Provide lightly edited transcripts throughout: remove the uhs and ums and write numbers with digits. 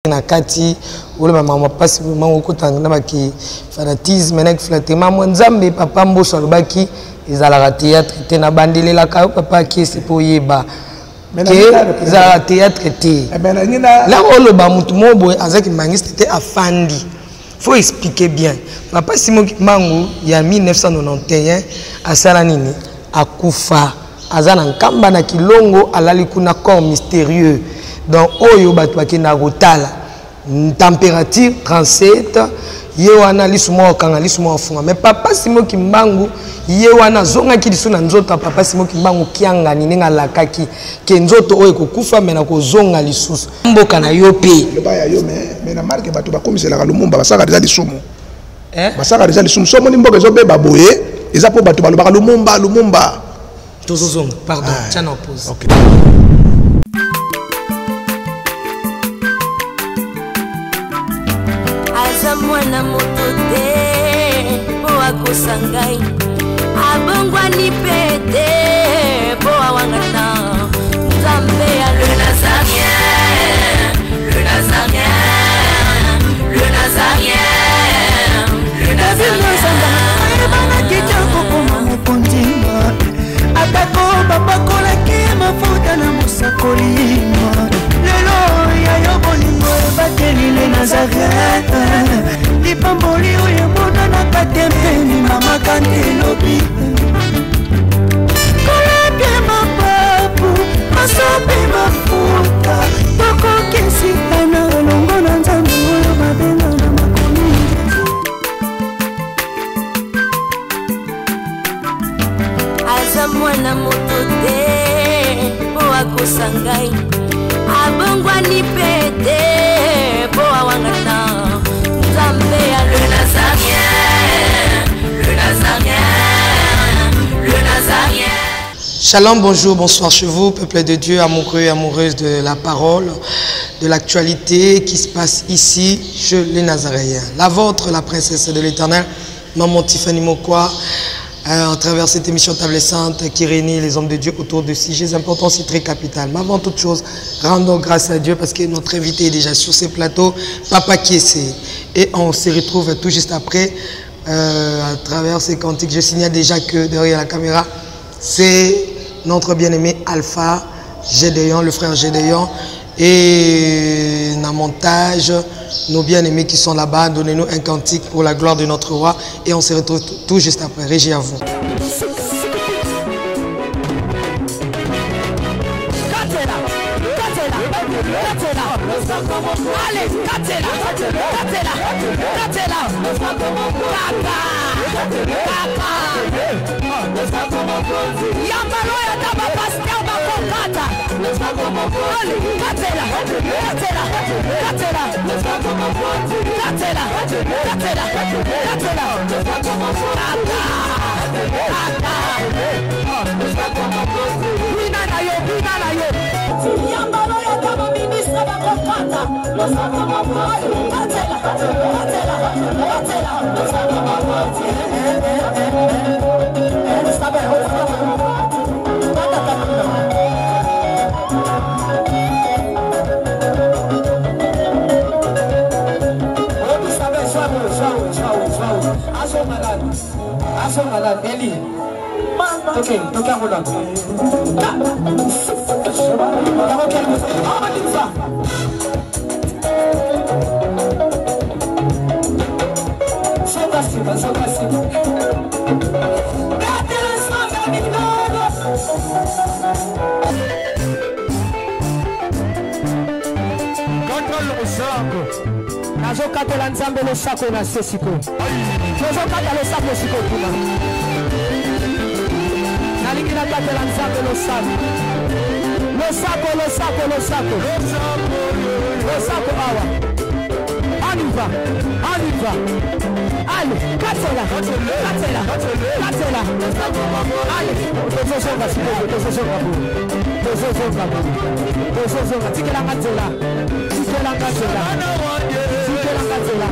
Na kati oloba makambo mpasi mango okota na baki fanatisme na flattement mwa Nzambe. Papa Mboso alobaki ezalaka théâtre te, nabandelelaka yo papa Kiese mpo oyeba ke ezalaka théâtre te. La oloba motu moko boye azaki mangiste te, afandi, faut expliquer bien. Papa Simon Kimbangu ya 1991 asala nini? Akufa, aza na Nkamba na Kilongo, alali kuna, corps mystérieux. Donc oyo bato bakendaka kotala température 37, ye wana lisu moko akanga, lisu moko afunga. Mais papa Simon Kimbangu ye wana azongaki lisu na nzoto ya papa Simon Kimbangu Kiangani, ndenge alakaki ke nzoto oyo ekokufa me na kozonga lisusu mboka na yo mpe. Loba ya yo, mais na marke bato bakomiselaka Lumumba, basalaka deja lisumu, basalaka deja lisumu. So omoni mboka ezobeba boye, eza mpo bato balobaka Lumumba, Lumumba. Tozozonga, pardon, tia na pause. Okay. Aza mwana moto te mpo akosa ngai, abongwani mpe te mpo awangana Nzambe ya le Nazarien, le Nazarien, le Nazarien, le Nazarien. Ayebanaki te kokoma mokonzi, atako bapakolaki mafuta na mosakoli. Lelo ya yo bolingo ebateli le Nazaret, lipamboli oyo emonanaka te mpe limamaka nde elobi kolapie mapapu masopi mafuta, tokokisitana elongo na Nzambe oyo babenga na makomi. Aza mwana moto te mpo akosa ngai, abongwani mpe te mpo awangana Nzambe ya le Nazarien, le Nazarien, le Nazarien. Shalom, bonjour, bonsoir chez vous, peuple de Dieu, amoureux et amoureuses de la parole, de l'actualité qui se passe ici, chez les Nazaréens. La vôtre, la princesse de l'Éternel, Maman Tiffany Mokwa, à travers cette émission Table Sainte qui réunit les hommes de Dieu autour de sujets importants, c'est très capital. Mais avant toute chose, rendons grâce à Dieu parce que notre invité est déjà sur ce plateau, Papa Kiese. Et on se retrouve tout juste après, à travers ces cantiques. Je signale déjà que derrière la caméra, c'est notre bien-aimé Alpha Gédéon, le frère Gédéon. Et dans le montage, nos bien-aimés qui sont là-bas, donnez-nous un cantique pour la gloire de notre roi. Et on se retrouve tout juste après. Régie à vous. Allez, katela, katela, katela, kaka, kaka. Yambalo ya taba pasteur bakokata. Allez, katela, katela, katela, katela, katela, katela, kaka, kaka. Bina na yo, bina na yo. Yambalo ya taba ministre bakokata. Katela, katela, katela. Nazokatela Nzambe losako na se sikoyo, tozokata losako sikoyo kuna. Nalingi nakatela Nzambe losako, losako, losako, losako, losako awa. On y va, on y va. Allez, katela, katela, katela. Allez, tozozonga sikoyo, tozozonga boye, tozozonga boye, tozozonga. Tikelanga nzela, tikelanga nzela, tikelanga nzela.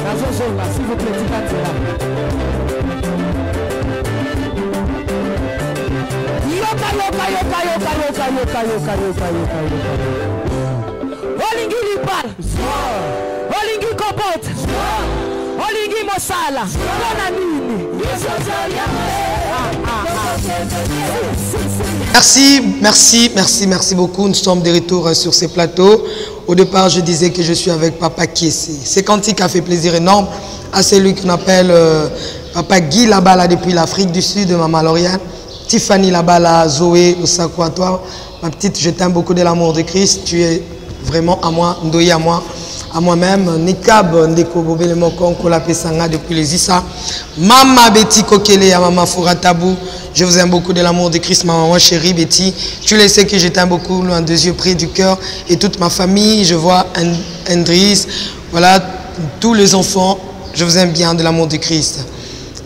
Nazozonga, s'il vous plaît, tika nzela. Yoka. Yoka, yoka, yoka, yoka, yoka, yoka, yoka, yoka, yoka. Olingi libala, olingi kobota, olingi mosala, mpo na nini? Merci, merci, merci, merci beaucoup. Nous sommes de retour sur ces plateaux. Au départ, je disais que je suis avec Papa Kiessé. Ce cantique a fait plaisir énorme à celui qu'on appelle Papa Guy Labala depuis l'Afrique du Sud, Maman Lauriane, Tiffany Labala, Zoé, Osako à toi. Ma petite, je t'aime beaucoup de l'amour de Christ. Tu es vraiment à moi, Ndoyi à moi, à moi-même. Nikab, Ndeko Bobele Moko, Nkola Pesanga depuis les Issa. Mama Betty Kokele, à Mama Fouratabou. Je vous aime beaucoup de l'amour de Christ, ma maman chérie Betty. Tu le sais que je t'aime beaucoup, loin des yeux près du cœur. Et toute ma famille, je vois Andris, voilà, tous les enfants. Je vous aime bien de l'amour de Christ.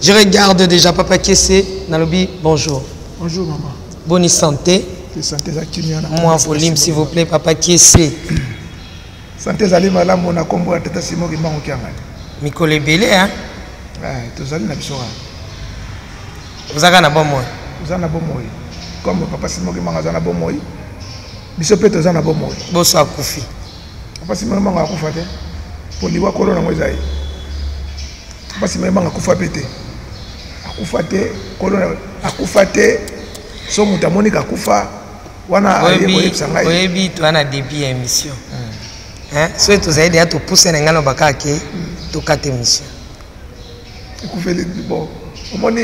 Je regarde déjà Papa Kiessé. Nalobi, bonjour. Bonjour maman. Bonne santé. Santé za kimia na Moi, volume, s'il vous plaît, Papa Kiessé. Santé ezali malamu na kombo ya tata Simon Kimbangu Kiangani. Mikolo ebele, hein? Eh, tozali na biso kaka. Ozaka na bomoi. Toza na bomoi. Comme Papa Simon Kimbangu aza na bomoi, biso mpe toza na bomoi. Boso akufi. Papa Simon Kimbangu akufa te. Po liwa kolo nango eza ye. Papa Simon Kimbangu akufa mpe te. Akufa te, kolo na akufa te. So moto amoni kakufa wana aye koyebisa ngai. Oyebi toza na début ya émission. Hein? Soki tozali deya topuse na ngai na bakaka ke tokata émission. Ekufeli bon. Omoni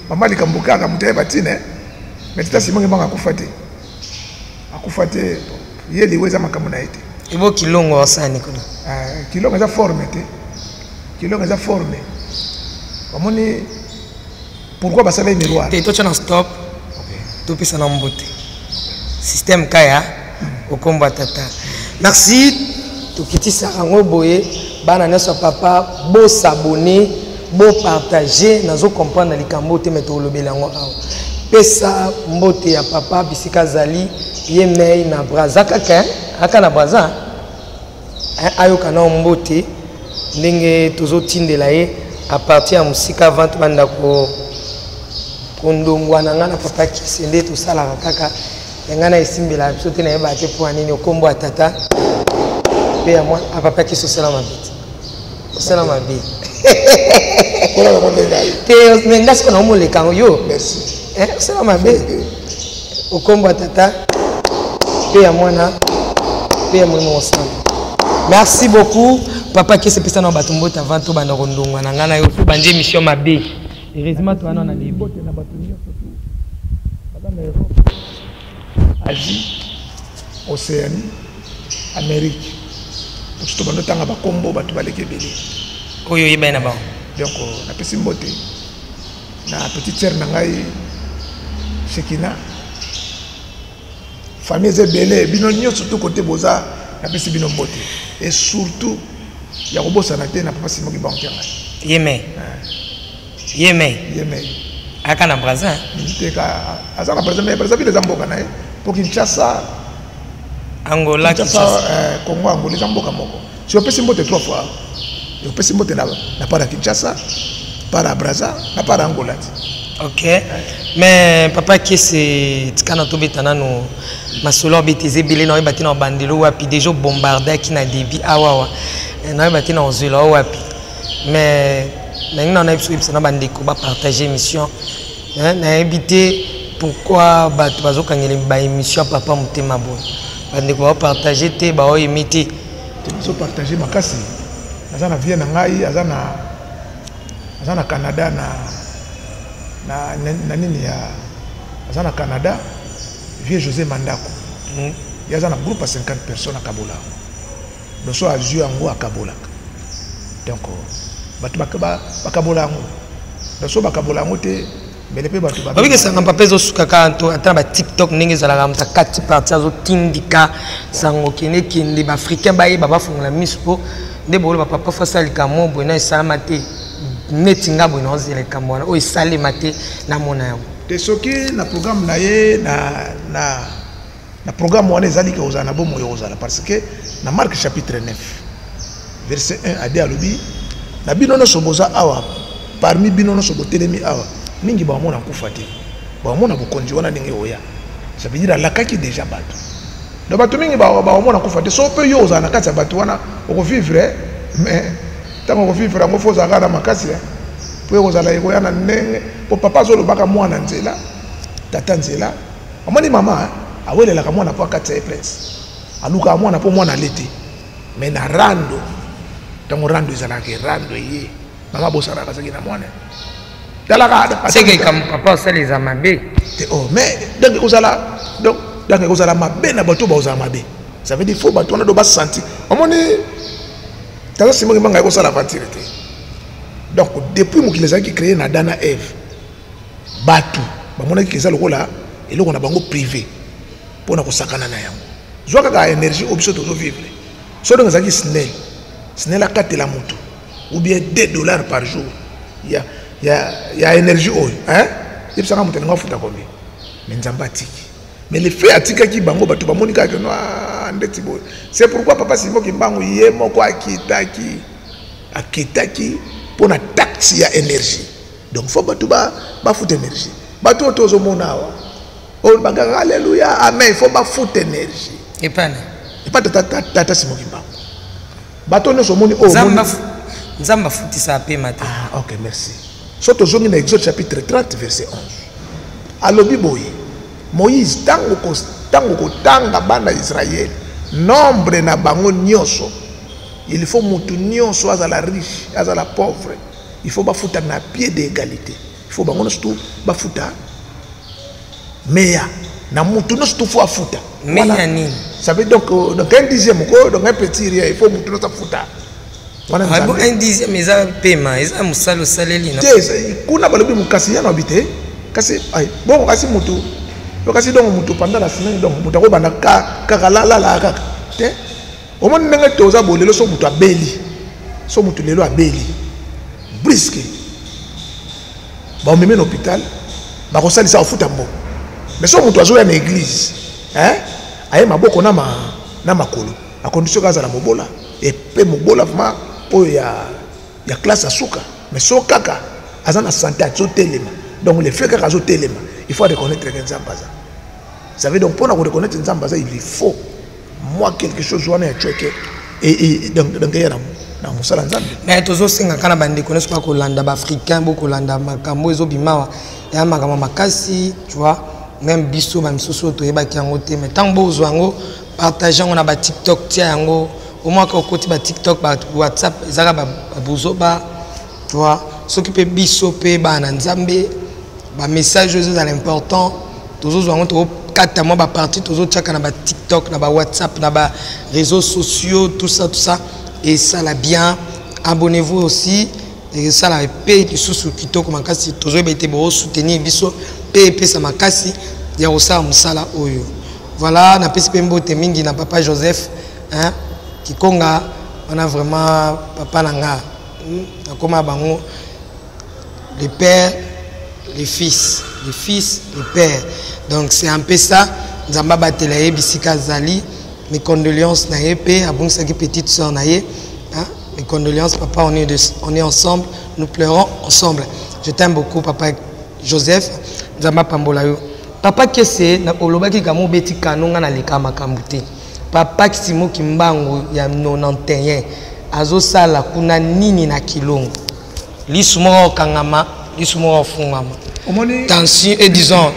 mama likambo kaka moto ayeba ntina, mais tata Simon Kimbangu akufa te. Akufa te, ye liwa eza makambo na ye te. Ebo kilongo osani kuna. Kilongo eza forme te. Kilongo eza forme. Omoni pourquoi basala ye miroir? Te, totya na stop. Topesa na mbote. Système kaya okomba tata. Merci. Tokitisaka yango boye bana nyonso ya papa bosabone, bopartage. Nazo comprendre likambo te, me tolobela yango awa. Pesa mbote ya papa bisika azali ye mei na Braza kaka, hein? Aka na Braza, hein? Ayoka na mbote ndenge tozotindela ye à partir ya mosika avant tobanda kondongwa na ngai na Papa Kiese nde tosalaka kaka ya ngai na esimbela biso te. Nayebaka te mpo ya nini okombo ya tata mpe ya mwana. Papa Kiese, osala mabe te, osala mabe te. Me nga sikoyo naomoleka yango yo. Osala mabe. Okombo ya tata mpe ya mwana mpe ya Molimo Mosantu. Merci beaucoup, Papa Kiese. Epesa na bato mbote avant tobanda kondongwa na ngai na yo. Tobandi émission mabe, heureusement towana na début. Mbote na bato nyonso tu baza na Europe, Asie, Océanie, Amérique. Tosi tobanda otanga bakombo, bato baleki ebele. Oyo oyebani na bango. Donc napesi mbote na petite sœur na ngai Shekina. Famille eza ebele, bino nyonso tu kote boza, napesi bino mbote. Et surtout ya kobosana te na Papa Simon Kimbangu Kiangani. Ye me, ye me. Ye me. Aka na Braza. Te, ka aza na Braza, mais Brazzaville eza mboka na ye, po Kinshasa, Angola, Kinshasa, Congo, Angola eza mboka moko. Si opesi mbote trois fois, opesi mbote na part ya Kinshasa, part ya Braza na part ya Angola ti. Ok, mais Papa Kiese, tika na tobeta nano masolo. Obeta eza ebele, naoyeba te na obandelo wapi. Déjà obombardaki na début awawa, naoyeba te na ozwela o wapi. Mais nangi na nayebi soki oyebisa na bandeko bapartage émission. Nayebi te pourquoi bato bazokangela baémission ya papa motema boye. Bandeko baopartage te, baoyemi te. Bazopartage makasi. Aza na vie na ngai, aza na Canada na nini ya aza na Canada, vieux José Mandako. Ye aza na groupe ya 50 personnes, akabola yango. Donc so azwi yango, akabolaka. Donc bato bakabola yango. Donc so bakabola yango te, mbele mpe bato Babikesanga papa ezosuka kaka to ata na baTikTok ndenge ezalaka, moto akati parti, azotindika sango kende kende. Baafricain bayeba, bafungola miso, mpo nde boloba papa fasa likambo boye na esalama te. Neti nga boye naozela likambo wana oyo esalema te, namona yango. Te, soki na programme na ye na programme wana ezali ke kozala na bomoi, kozala, parce que na Marc chapitre 9 verset 1 ade alobi na bino nyonso boza awa, parmi bino nyonso botelemi awa, mingi bamona nkufa te, bamona bokonzi wana ndenge oya. Ça veut dire alakaki déjà bato. Donc bato mingi bakomona kufa te. So mpe yo ozala na kati ya bato wana, okovivre, mais ntango okovivre yango, fo ozala kaka na makasi, mpo ekozala ekoya na ndenge, mpo papa azolobaka mwana nzela, tata nzela. Omoni mama awelelaka mwana mpo akatisa ye prince, alukaka mwana mpo mwana ale te. Mais na rando, ntango rando ezalaka, rando eye, mama abosanaka azalaki na mwana. Talaka. Seke papa osala eza mabe. Te, oh, mais donc ekozala, donc ekozala mabe na bato bakozala mabe. Ça veut dire faut bato wana do basanti. Omoni, tala, Simon Kimbangu ekosala aventure te. Donc depuis mokili ezalaki créé na Adam na Eve, bato bamonaki eza lokola eloko na bango privé mpona kosakana na yango. Zwa kaka énergie oyo biso tozovivre. So ndenge ezalaki SNEL, SNEL akatela moto ou bien 2 $ par jour ya énergie oyo, hein? Yebisaka moto alinga afuta combien? Mais Nzambe atiki. Mais le fait atikaki bango, bato bamoni kaka no ndeti boye. C'est pourquoi papa Simon Kimbangu ye moko akitaki mpo na taxe ya énergie. Donc faut bato bafuta énergie. Bato oyo tozomona awa, oyo bagaka alleluya, amen, il faut bafuta énergie. Epana? Epa tata Simon Kimbangu. Bato nyonso omoni oyo. Nzambe afutisaka pema te. Ah, ok, merci. So tozongi na Exode chapitre 30 verset 11, alobi boye: Moïse, ntango kotanga bana Israele, nombre na bango nyonso, il faut motu nyonso, azala riche, azala pauvre, il faut bafuta na pied d'égalité. Il faut bango nyonso tu bafuta meya na motu nyonso tu faut afuta. Meya nini? Ça veut donc un dixième ko, donc un petit rien, il faut motu nyonso afuta. Wana un dixième eza pema, eza mosala osaleli. Te, kuna balobi mokasi ya na te, kasi bon, kasi motu yo, kasi donc motu pendant la semaine, donc motu akobanda kaka lalala kaka te. Omoni ndenge toza boye lelo, so motu abeli, so motu lelo abeli brusque, baomemi na hôpital, bakosalisa, kofuta mbongo. Mais so moto azoya na église, aye maboko na makolo, à condition kaka azala mobola, epe mobola vraiment oyo ya classe ya suka. Mais so kaka aza na santé, azotelema, donc le fait kaka azotelema, il faut reconnaître ke Nzambe aza. Ça veut donc mpona koreconnaître Nzambe aza, il faut moi quelque chose wana ya cweke donc eya na mosala Nzambe. Mais tozosenga kaka na bandeko nyonso bakolanda, baafricain bokolanda makambo ezobima awa, ya makambo makasi, tu vois. Même biso bamisusu oyo toyebaki yango te, mais ntango bozwa yango, partage yango na baTikTok, tia yango omwaka okoti baTikTok, baWhatsApp, ezaka babuzoba, tu vois. Soki mpe biso mpe bana na Nzambe, bamessage oyo ezozala important, tozozwa yango, tokokata mwa bapartie, tozotiaka na baTikTok, na baWhatsApp, na baréseaux sociaux, tout ça, tout ça, esala bien. Abonnez-vous aussi, esala mpe lisusu kitoko makasi. Tozoyeba ete bosoutenir biso mpe epesa makasi ya kosala mosala oyo. Voilà, napesi mpe mbote mingi na papa Joseph, hein, Kikonga wana, vraiment papa na nga. Nakoma bango le père, le fils, le fils, le père. Donc c'est un peu ça. Nzambe abatela ye bisika azali. Mes condoléances na ye mpe abongisaki petite sœur na ye, hein? Mes condoléances, papa, on est ensemble, nous pleurons ensemble. Je t'aime beaucoup, papa Joseph. Nzambe apambola yo. Papa Kese, olobaki kama obeti kano, nga naleka makambo te. Papa Simon Kimbangu ya 91 azosala kuna nini na Kilongo? Lisu moko okangama, lisu moko ofungama. Omoni. Tension et disons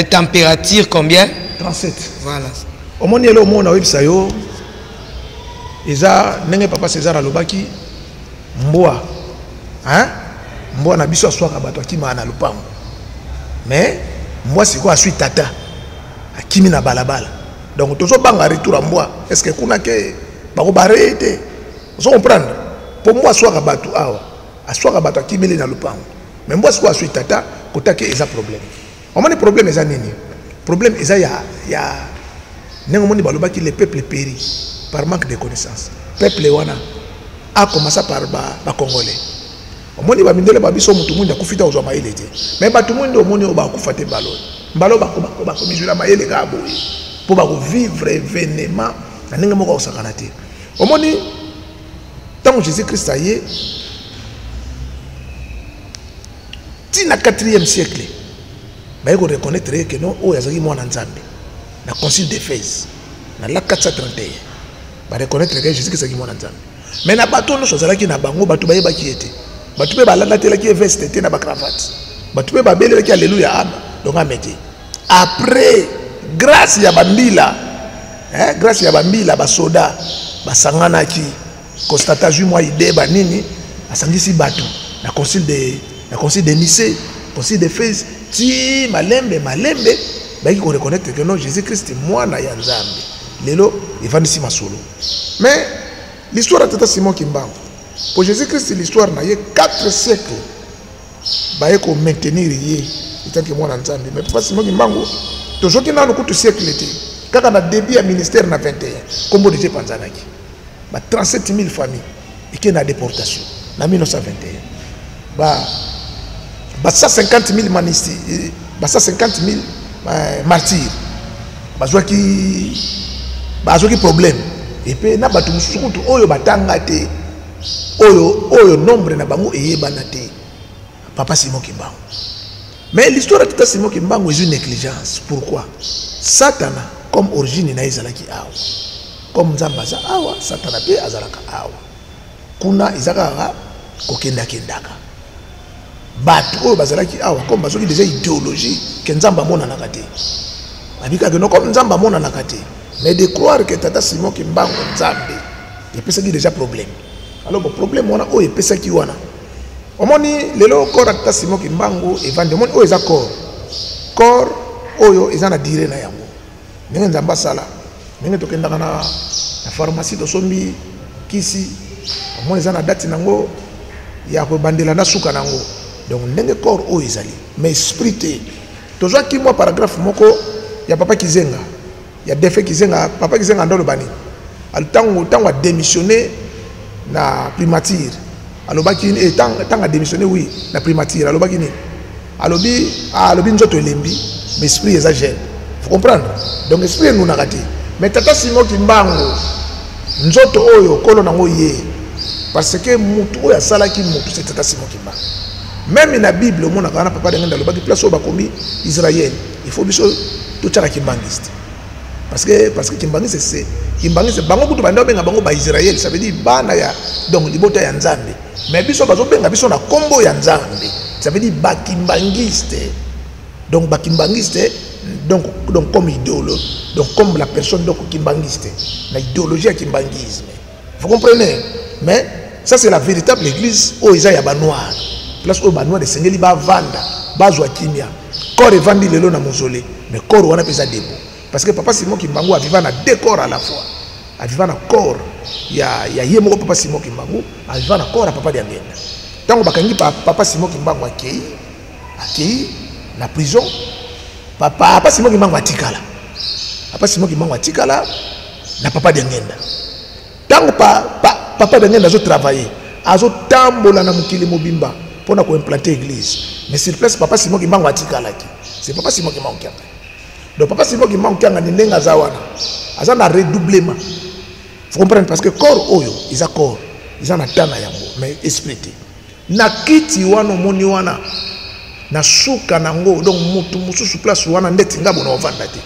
température combien? 37. Voilà. Omoni, elo omona, oyebisa yo, eza ndenge papa César alobaki: mbwa, hein? Mbwa na biso aswaka bato, akimaka na lupango. Mais mbwa sikoyo aswi tata, akimi na balabala. Donc tozobanga retour ya mbwa. Est ce que kuna ke bakobare ye te? Ozo comprendre? Mpo mbwa aswaka bato awa, aswaka bato, akimeli na lupango. Mais mbwa sikoyo aswi tata kotake, eza problème. Omoni, problème eza nini? Problème eza ya ndenge omoni balobaki: le peuple périt par manque de connaissance. Peuple wana akomasa par bacongolais. Omoni, bamindele babiso, motu mwindu akufi te, kozwa mayele te. Mais bato mwindu, omoni, oyo bakufa te, mbala oyo, mbala oyo bakomizwela mayele kaka boye mpo bakovivre événement na ndenge moko akosakana te. Omoni, ntango Jésus Christ aye ntina 4e siècle. Baye ko reconnaître ye que non, oyo azalaki mwana Nzambe. Na concile d'Éphèse, na la 431, ba reconnaître que Jésus Christ azalaki mwana Nzambe. Mais na bato nyonso azalaki na bango, bato bayebaki ye te. Bato mpe balalatelaki ye veste te na ba cravate. Bato mpe babelelaki alléluia ame, donc ame te. Après, grâce ya bambila, hein, grâce ya bambila, basoda basanganaki, Constantin azwi mwa idée banini, asangisi bato na concile de, na concile de Nicée, concile d'Éphèse, ti malembe malembe bayaki ko reconnaître que non, Jésus Christ mwana ya Nzambe. Lelo evandisi masolo. Mais l'histoire ya tata Simon Kimbangu, pour Jésus Christ l'histoire na ye 4 siècles baye ko maintenir ye etant que mwana Nzambe. Mais papa Simon Kimbangu tozoki nanu kutu siècle te, kaka na début ya ministère na 21 kombo déjà epanzanaki ba 37 000 familles eke na déportation na 1921, ba 150 000 manisti, ba 150 000 martyrs bazwaki problème. Et puis na bato mosusu kutu oyo batanga te, oyo nombre na bango eyebana te, papa Simon Kimbangu. Mais l'histoire ya tata Simon Kimbangu est une négligence. Pourquoi? Satana comme origine na ezalaki awa, comme Nzambe aza awa, Satana pe azalaka awa. Kuna eza kaka kokendakendaka. Bato oyo bazalaki awa comme bazoki déjà idéologie ke Nzambe amonanaka te, babikaki no comme Nzambe amonanaka te. Mais de croire que tata Simon Kimbangu Nzambe epesaki déjà problème. Alors bon, problème wana oyo epesaki wana, omoni lelo corps ya tata Simon Kimbangu evandi, omoni oyo eza corps, corps oyo eza na durée na yango. Ndenge Nzambe asala, ndenge tokendaka na pharmacie tosombi kisi, omoni eza na date nango ya kobandela na suka nango. Donc ndenge corps oyo ezali, mais esprit te. Tozwaki mwa paragraphe moko ya papa Kizenga, ya défunt Kizenga. Papa Kizenga ndolo bani ntango a démissionné na primature, alobaki ntango a démissionné, oui, na primature, alobaki nini? Alobi nzoto elembi, mais esprit eza jeune. Faut comprendre, donc esprit enunaka te. Mais tata Simon Kimbangu nzoto oyo kolo nango ye, parce que mutu oyo asalaki mutu c'est tata Simon Kimbangu. Même na Bible omonaka wana papa ndenge alobaki place oyo bakomi Israël, il faut biso totiaka kimbangiste, parce que kimbangiste c'est kimbangiste. Bango kutu banda obenga bango ba Israël, ça veut dire bana ya, donc libota ya Nzambe. Mais biso bazobenga biso na kombo ya Nzambe, ça veut dire ba kimbangiste. Donc ba kimbangiste, donc comme idéologie, donc comme la personne, donc kimbangiste la idéologie ya kimbangisme, vous comprenez? Mais ça c'est la véritable église oyo eza ya ba noir, place oyo ba noir esengeli bavanda, bazwa kimia. Corps evandi lelo na mausolée, mais corps wana mpe eza debout, parce que papa Simon Kimbangu aviva na deux corps à la fois. Aviva na corps ya ye moko papa Simon Kimbangu, aviva na corps ya papa Diangenda. Ntango bakangi papa Simon Kimbangu, akei na prison, papa Simon Kimbangu atikala, papa Simon Kimbangu atikala na papa Diangenda. Ntango papa Diangenda azotravaille, azotambola na mokili mobimba mpona koimplanter église, mais sur place papa Simon Kimbangu atikalaki. C'est papa Simon Kimbangu Kiangani. Donc papa Simon Kimbangu Kiangani ndenge aza wana, aza na redoublement, faut comprendre, parce que corps oyo eza corps, eza na temps na yango, mais esprit te. Na kiti wana omoni wana na suka nango, donc mutu mosusu place wana ndeti nga bona ovanda te,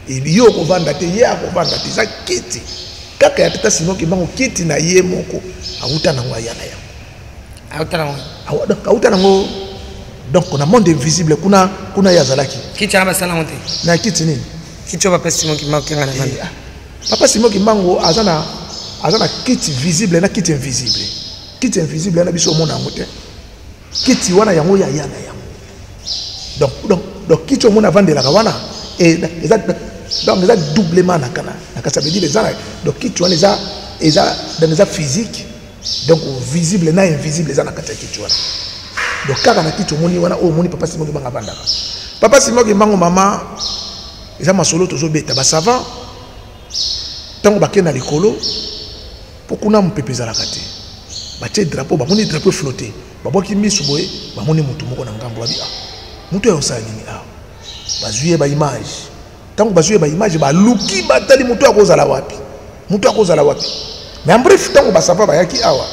yo okovanda te, ye akovanda te. Eza kiti kaka ya tata Simon Kimbangu, kiti na ye moko awuta nango, aya na yango. Auta nango. Auta nango, donc na monde invisible kuna, kuna ye azalaki. Kiti wana basala yango te. Na kiti nini? Kiti oyo papa Simon Kimbangu kenga na banda. Papa Simon Kimbangu aza na kiti visible na kiti invisible. Kiti invisible wana biso omona yango te. Kiti wana yango ya ya na yango. Donc kiti omona avandelaka wana eza, donc eza doublement na kana na kati. Ça veut dire eza, donc kiti wana eza, donc eza physique, donc visible na invisible eza na kati ya kiti wana. Donc kaka na kiti omoni wana, oyo omoni papa Simon Kimbangu avandaka. Papa Simon Kimbangu, mama, eza masolo tozobeta. Basavant ntango bakei na likolo, mpo kuna mopepe ezalaka te, batie drapeau, bamoni drapeau eflotte, babwaki misu boye, bamoni motu moko na ngambo. Babi: "Ah, motu oyo osala nini awa?" Bazwi ye baimage. Ntango bazwi ye baimage, baluki, batali motu akozala wapi, motu akozala wapi. Mais en bref, ntango basavant bayaki awa,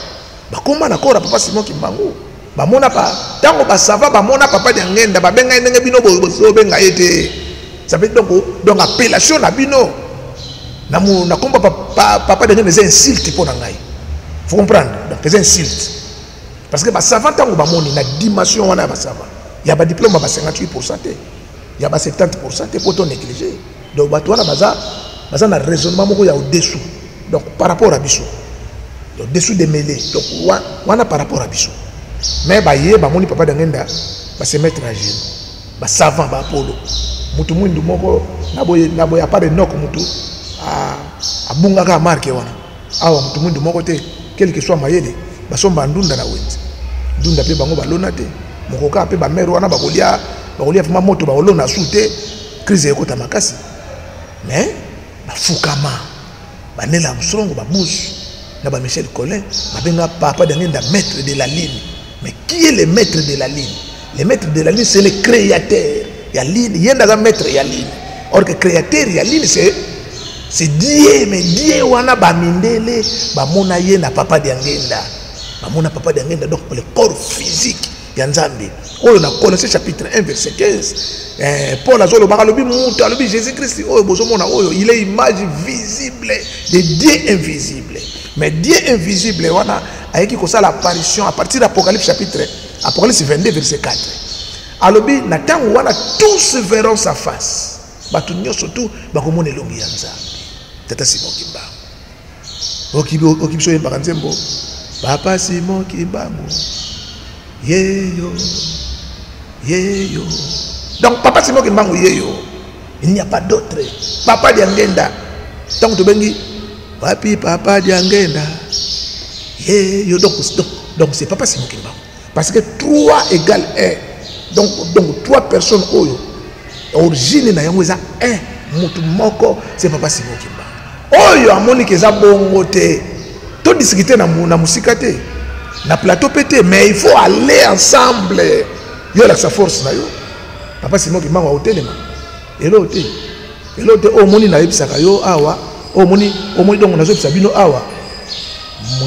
bakóma na corps ya papa Simon Kimbangu. Bamona pa ntango basava bamona papa Diangenda, babenga ye ndenge bino bozobenga ye te. Ça veut donc appellation na bino na na komba papa Diangenda eza insulte mpo na ngai. Faut comprendre, donc eza insulte parce que basava ntango bamoni na dimension wana ya basava ya badiplôme ba 58% te, ya ba 70% te, po to négliger. Donc bato wana baza na raisonnement moko ya au-dessous, donc par rapport à biso, donc dessous des mêlées, donc wana par rapport à biso. Mais baye bamoni papa Diangenda, ba se mettre à genoux, basavant baapolo mutu mwindu moko na boye apart Enok, mutu abungaka marke wana awa, mutu mwindu moko te, quel que soit mayele. Basomba ndunda na wenze, ndunda mpe bango balona te, mokoka mpe bamere wana bakolia vraiment moto, bakolona su te, crise ekota makasi. Mais bafukama banela Armstrong, babusu na bamichel Collin, babenga papa Diangenda maître de la ligne. Mais qui est le maître de la ligne? Le maître de la ligne, c'est le créateur ya ligne. Ye nde aza maître ya ligne, or que créateur ya ligne, c'est Dieu. Mais Dieu wana, bamindele bamona ye na papa Diangenda, bamona papa Diangenda, donc le corps physique ya Nzambe oyo na Colossiens chapitre 1 verset 15, Paul azolobaka, alobi mutu, alobi Jésus Christ oyo bozomona oyo, il est image visible de Dieu invisible. Mais Dieu invisible wana ayeki kosala apparition à partir d'Apocalypse chapitre Apocalypse 22 verset 4. Alobi na ntango wana, tous verront sa face, bato nyonso tu bakomona elongi ya Nzambe. Tata Simon Kimbangu, oki biso oyembaka nzembo Papa Simon Kimbangu yeyo yeyo. Donc papa Simon Kimbangu yeyo, il n'y a pas d'autre papa Diangenda. Ntango tobengi wapi papa Diangenda yeyo, donc c'est papa Simon Kimbangu, parce que 3 égale 1. Donc trois personnes oyo origine na yango eza 1, motu moko, c'est papa Simon Kimbangu. Oyo amoniki eza bongo te, todiscute na mosika te, na plateau mpe te, mais il faut aller ensemble. Yo olakisa force na yo, papa Simon Kimbangu akotelema. Elo te, elo te. Oyo omoni nayebisaka yo awa, oyo omoni, donc nazobisa bino awa,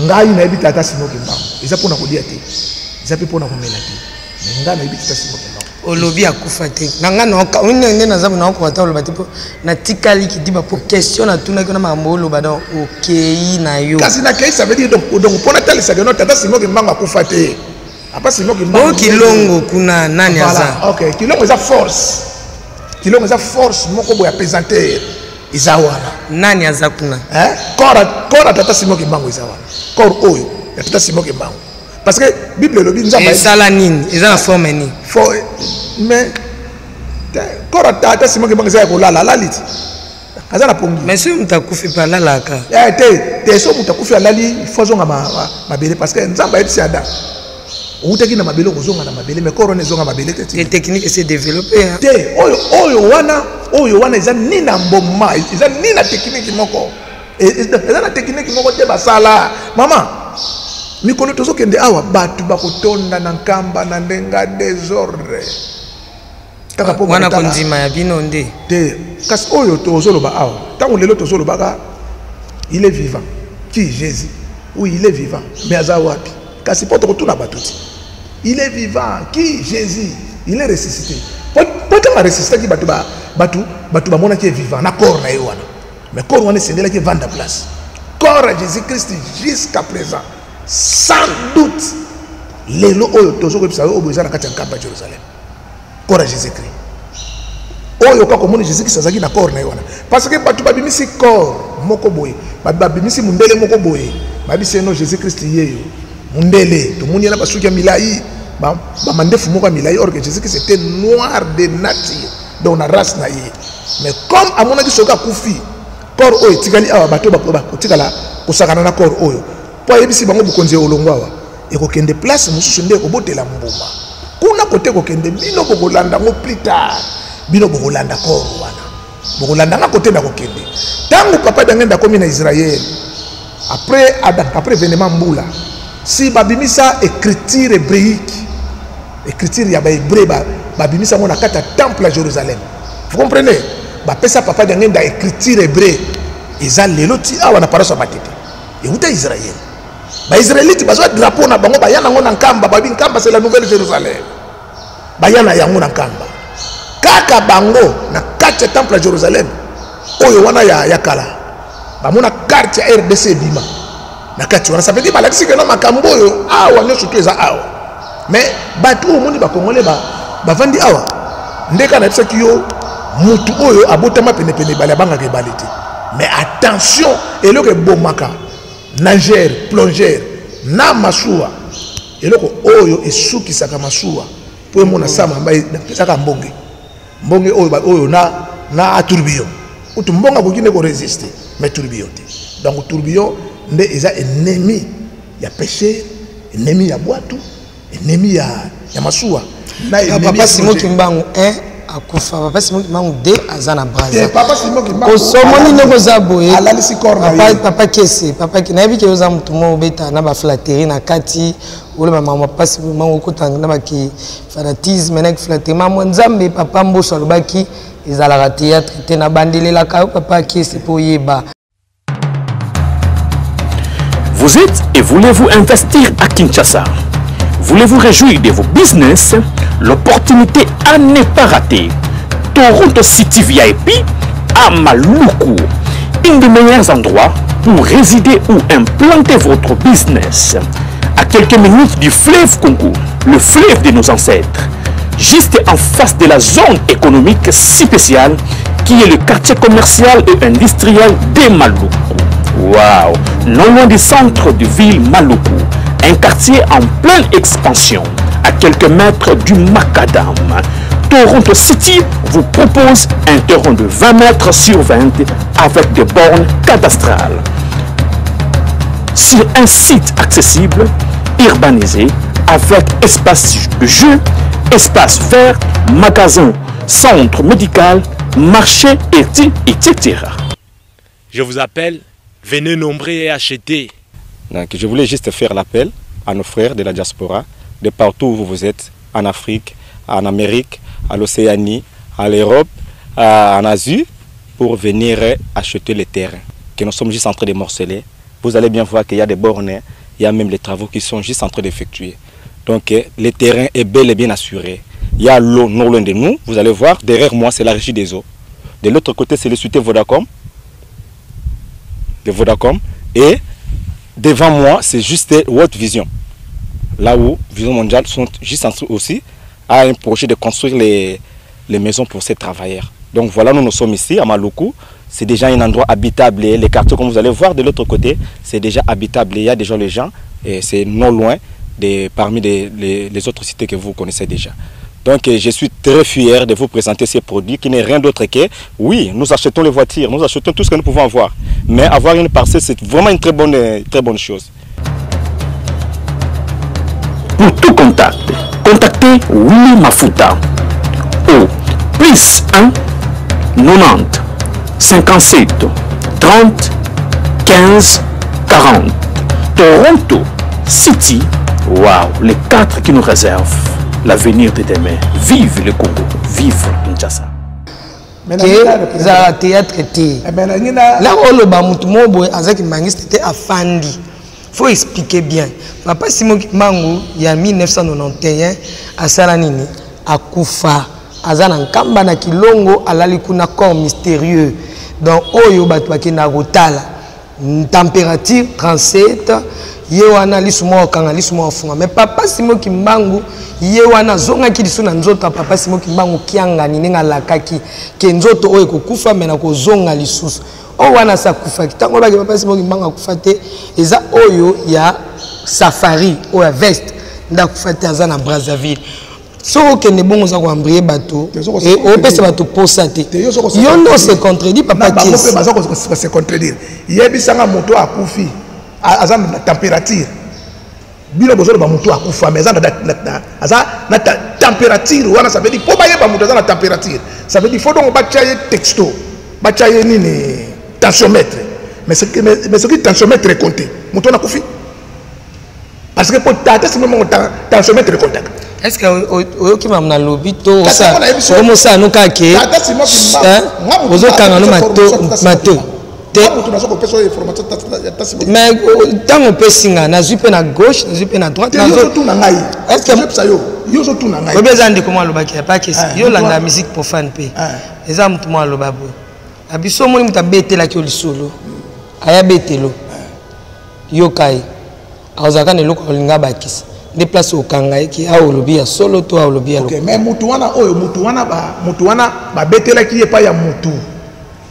ngai nayebi tata Simon Kimbangu. Eza mpona kolia te, eza mpe mpona komela te, mais ngai nayebi tata Simon Kimbangu. Olobi akufa te. Na nga nde naza naokoka te oloba te, mpo natikali kidiba, mpo question natunaki na makambo oloba, donc okei na yo. Kasi nakei, ça veut dire donc mpo natalisaka no tata Simon Kimbangu akufa te, apa Simon Kimbangu. O Kilongo kuna nani aza? Ok, Kilongo eza force, Kilongo eza force moko boye ya pesanteur, eza wana. Nani aza kuna? Corps ya tata Simon Kimbangu eza wana, corps oyo ya tata Simon Kimbangu, parce que Bible elobi Nzambe esala nini? Eza na forme nini? Mais corps ya tata Simon Kimbangu eza ya kolala, alali ti aza na pongi. Mais soki moto akufi mpe alalaka. Te te, so moto akufi alali, il faut azonga mabele, parce que Nzambe ayebisi Adam: outaki na mabele, okozonga na mabele. Mais corps wana ezonga mabele te. Te, technique s'est développée, hein. Te, oyo wana eza ni na mboma, eza ni na technique moko, eza na technique moko te basala. Mama, mikolo tozokende awa, bato bakotonda na Nkamba na ndenge désordre kaka mpo wana kondima ya bino nde. Te, kasi oyo tozoloba awa, ntango lelo tozolobaka, il est vivant. Qui? Jésus. Oui, il est vivant, mais aza wapi? Kasi mpo tokotuna bato ti il est vivant. Qui? Jésus. Il est ressuscité. Po ntango aressuscitaki, bato bamonaki ye vivant na corps na ye wana, mais corps wana esengelaki evanda place. Corps ya Jésus Christ jusqu'à présent, sans doute, lelo oyo tozokoyebisa yo, oyo eza na kati ya Nkamba ya Jérusalem, corps ya Jésus Christ oyo kaka omoni Jésus Christ azalaki na corps na ye wana, parce que bato babimisi corps moko boye, babimisi mundele moko boye, babisi eno Jésus Christ yeyo mundele, tomoni ye na basuki ya milai, bamandefu moko ya milai, or que Jésus Christ était noir de nature, donc na race na ye. Mais comme amonaki soki akufi, corps oyo etikali awa, bato bakotikala kosakana na corps oyo, mpo ayebisi bango bokonzi ya olongo awa ekokende place mosusu, nde ekobotela mbuma kuna kote kokende. Bino bokolanda yango plus tard, bino bokolanda corps wana, bokolanda nga kote na kokende. Ntango papa Diangenda akomi na Israel après événement mbula, si babimisa écriture hébraïque, écriture ya bahébreu, babimisa yango na kati ya temple ya Jérusalem. Vous comprenez? Bapesa papa Diangenda écriture hébreu, eza lelo ti awa na paroisse ya Matete, euta Israel. Baisraélite bazwa drapeau na bango, baya nango na Nkamba, babi Nkamba c'est la Nouvelle Jérusalem. Baya na yango na Nkamba, kaka bango na kati ya temple ya Jérusalem oyo wana ya kala, bamona carte ya RDC ebima na kati wana. Ça veut dire balakisi ke na makambo oyo awa nyonso to eza awa. Mais bato oyo omoni bakongole bavandi awa, nde kaka nayebisaki yo, mutu oyo abotama penepene ebale abangaka ebale te. Mais attention, eloko ebomaka nageur, plongeur na masuwa, eloko oyo esukisaka masuwa po emona sama epesaka mbonge, mbonge oyo oyo na tourbillon. Kutu mbonge akoki nde korésister, mais tourbillon te. Donc tourbillon nde eza ennemi ya pêcheur, ennemi ya bwatu, ennemi ya masuwa na ennemi Papa ya Simon plongeur. Kimbangu 1 akufa, Papa Simon Kimbangu 2 aza na Te, Braza. Papa Simon Kimbangu Osomoni ndenge oza boye. Alalisi corps na Papa, ye. Papa Kese, papa, nayebi ke oza motu moko obeta na baflatterie na kati, oloba mama mpasi mango okota na baki fanatisme na flatterie. Mama Nzambe, papa Mboso alobaki ezalaka théâtre te. Na bandelelaka yo, papa Kese, mpo oyeba. Vous êtes et voulez-vous investir à Kinshasa? Voulez-vous réjouir de vos business? L'opportunité à ne pas rater. Toronto City VIP à Maluku. Un des meilleurs endroits pour résider ou implanter votre business. À quelques minutes du fleuve Congo, le fleuve de nos ancêtres. Juste en face de la zone économique spéciale qui est le quartier commercial et industriel de Maluku. Waouh! Non loin du centre de ville Maluku, un quartier en pleine expansion, à quelques mètres du Macadam. Toronto City vous propose un terrain de 20 mètres sur 20 avec des bornes cadastrales. Sur un site accessible, urbanisé, avec espace de jeu, espace vert, magasin, centre médical, marché, etc. Je vous appelle, venez nombreux et acheter. Donc, je voulais juste faire l'appel à nos frères de la diaspora, de partout où vous êtes, en Afrique, en Amérique, à l'Océanie, à l'Europe, en Asie, pour venir acheter les terrains que nous sommes juste en train de morceler. Vous allez bien voir qu'il y a des bornes, il y a même les travaux qui sont juste en train d'effectuer. Donc le terrain est bel et bien assuré. Il y a l'eau non loin de nous, vous allez voir, derrière moi c'est la régie des eaux. De l'autre côté c'est le cité Vodacom, de Vodacom. Et devant moi c'est juste World Vision. Là où Vision Mondiale sont juste en dessous aussi, a un projet de construire les maisons pour ces travailleurs. Donc voilà, nous, nous sommes ici à Maluku. C'est déjà un endroit habitable. Et les quartiers, comme vous allez voir de l'autre côté, c'est déjà habitable. Il y a déjà les gens et c'est non loin de, parmi les autres cités que vous connaissez déjà. Donc je suis très fier de vous présenter ces produits qui n'est rien d'autre que, oui, nous achetons les voitures, nous achetons tout ce que nous pouvons avoir. Mais avoir une parcelle, c'est vraiment une très bonne chose. Pour tout contact, contactez Willy Mafuta au plus 1 90 57 30 15 40. Toronto City, waouh, les 4 qui nous réservent l'avenir de demain. Vive le Congo, vive Kinshasa. Ke ezalaka théâtre te. La oloba motu moko boye azalaki mangiste te, afandi. Faut expliquer bien. Papa Simon Kimbangu ya 1991 asala nini? Akufa, aza na Nkamba na Kilongo, alali kuna, corps mystérieux. Donc oyo bato bakendaka kotala température 37, ye wana lisu moko akanga, lisu moko afunga. Mais Papa Simon Kimbangu ye wana azongaki lisu na nzoto ya Papa Simon Kimbangu Kiangani, ndenge alakaki ke nzoto oyo ekokufa me na kozonga lisusu. Oyo wana asi akufaki. Ntango olobaki Papa Simon Kimbangu akufa te, eza oyo ya safari, oyo ya veste nde akufa te, aza na Brazzaville. Soki okende bongo, oza koembrouiller bato, opesa bato posa te. Yo nde ose contredit, papa. Bango mpe baza kose contredire. Yebisanga, moto akufi aza na température, bino bozoloba moto akufa mais aza na température wana. Ça veut dire mpo bayeba moto aza na température, ça veut dire faut donc batya ye texto, batya ye nini, tensiomètre. Mais soki tensiomètre ecompte, moto wana akufi, parce que po tata sima mongo tensiomètre ecomptaka. Est ce que oyoki mamu nalobi to omosala no kaka ke ozokanga no mato? Moto naza kopesa oyo information ya tasi. Mais ntango opesi nga, nazwi mpe na gauche, nazwi mpe na droite. Ozotuna ngai, ezopesa yo, yo ozotuna ngai. Oyebi, eza ndeko mwa alobaki ya pakesi, yo olanda musique profane mpe eza motu mwa aloba boye na biso. Omoni, moto abetelaki yo lisolo, aya betelo, yoka ye, akozalaka na eloko akolinga abakisa nde place okanga ye ki awa olobi ya solo to awa olobi ya. Okay, mais mutu wana oyo, mutu wana ba, mutu wana babetelaki ye epai ya mutu.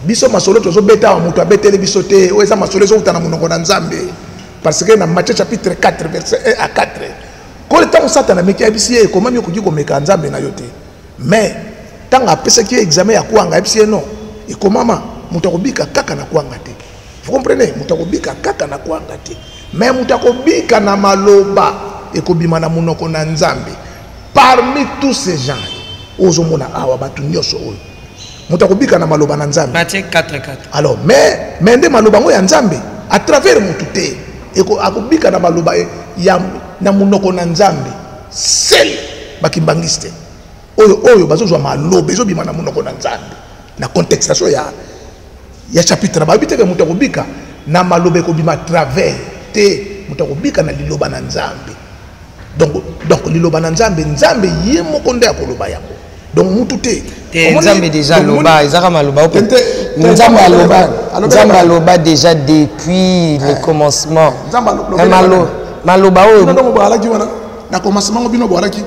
Biso masolo tozobeta awa, mutu abeteli biso te. Oyo eza masolo ezowuta na monoko na Nzambe, parce que na Matthieu chapitre 4 verset 1 à 4, kole ntango Satana ameki, ayebisi ye: "Ekomami, okoki komeka Nzambe na yo te." Mais ntango apesaki ye examen ya kwanga, ayebisi ye: "Non, ekomama, moto akobika kaka na kwanga te." Vous comprenez? Moto akobika kaka na kwanga te, mais moto akobika na maloba ekobima na monoko na Nzambe. Parmi tous ces gens oyo ozomona awa, bato nyonso oyo, moto akobika na maloba na Nzambe. Matthieu 4 4. Alors, mais nde maloba yango ya Nzambe à travers motu te. Akobika na maloba ya na monoko na Nzambe. Seul bakimbangisi te oyo bazozwa maloba ezobima na monoko na Nzambe na contextation ya chapitre na bayebi teke moto akobika na maloba ekobima travers te, moto akobika na liloba na Nzambe. Donc liloba na Nzambe, Nzambe ye moko nde akoloba yango, donc mutu te. Te, Nzambe déjà aloba, ezaka maloba oyo Nzambe aloba. Nzambe aloba déjà depuis le commencement. Maloba oyo boalaki wana na commencement ngo, bino boalaki,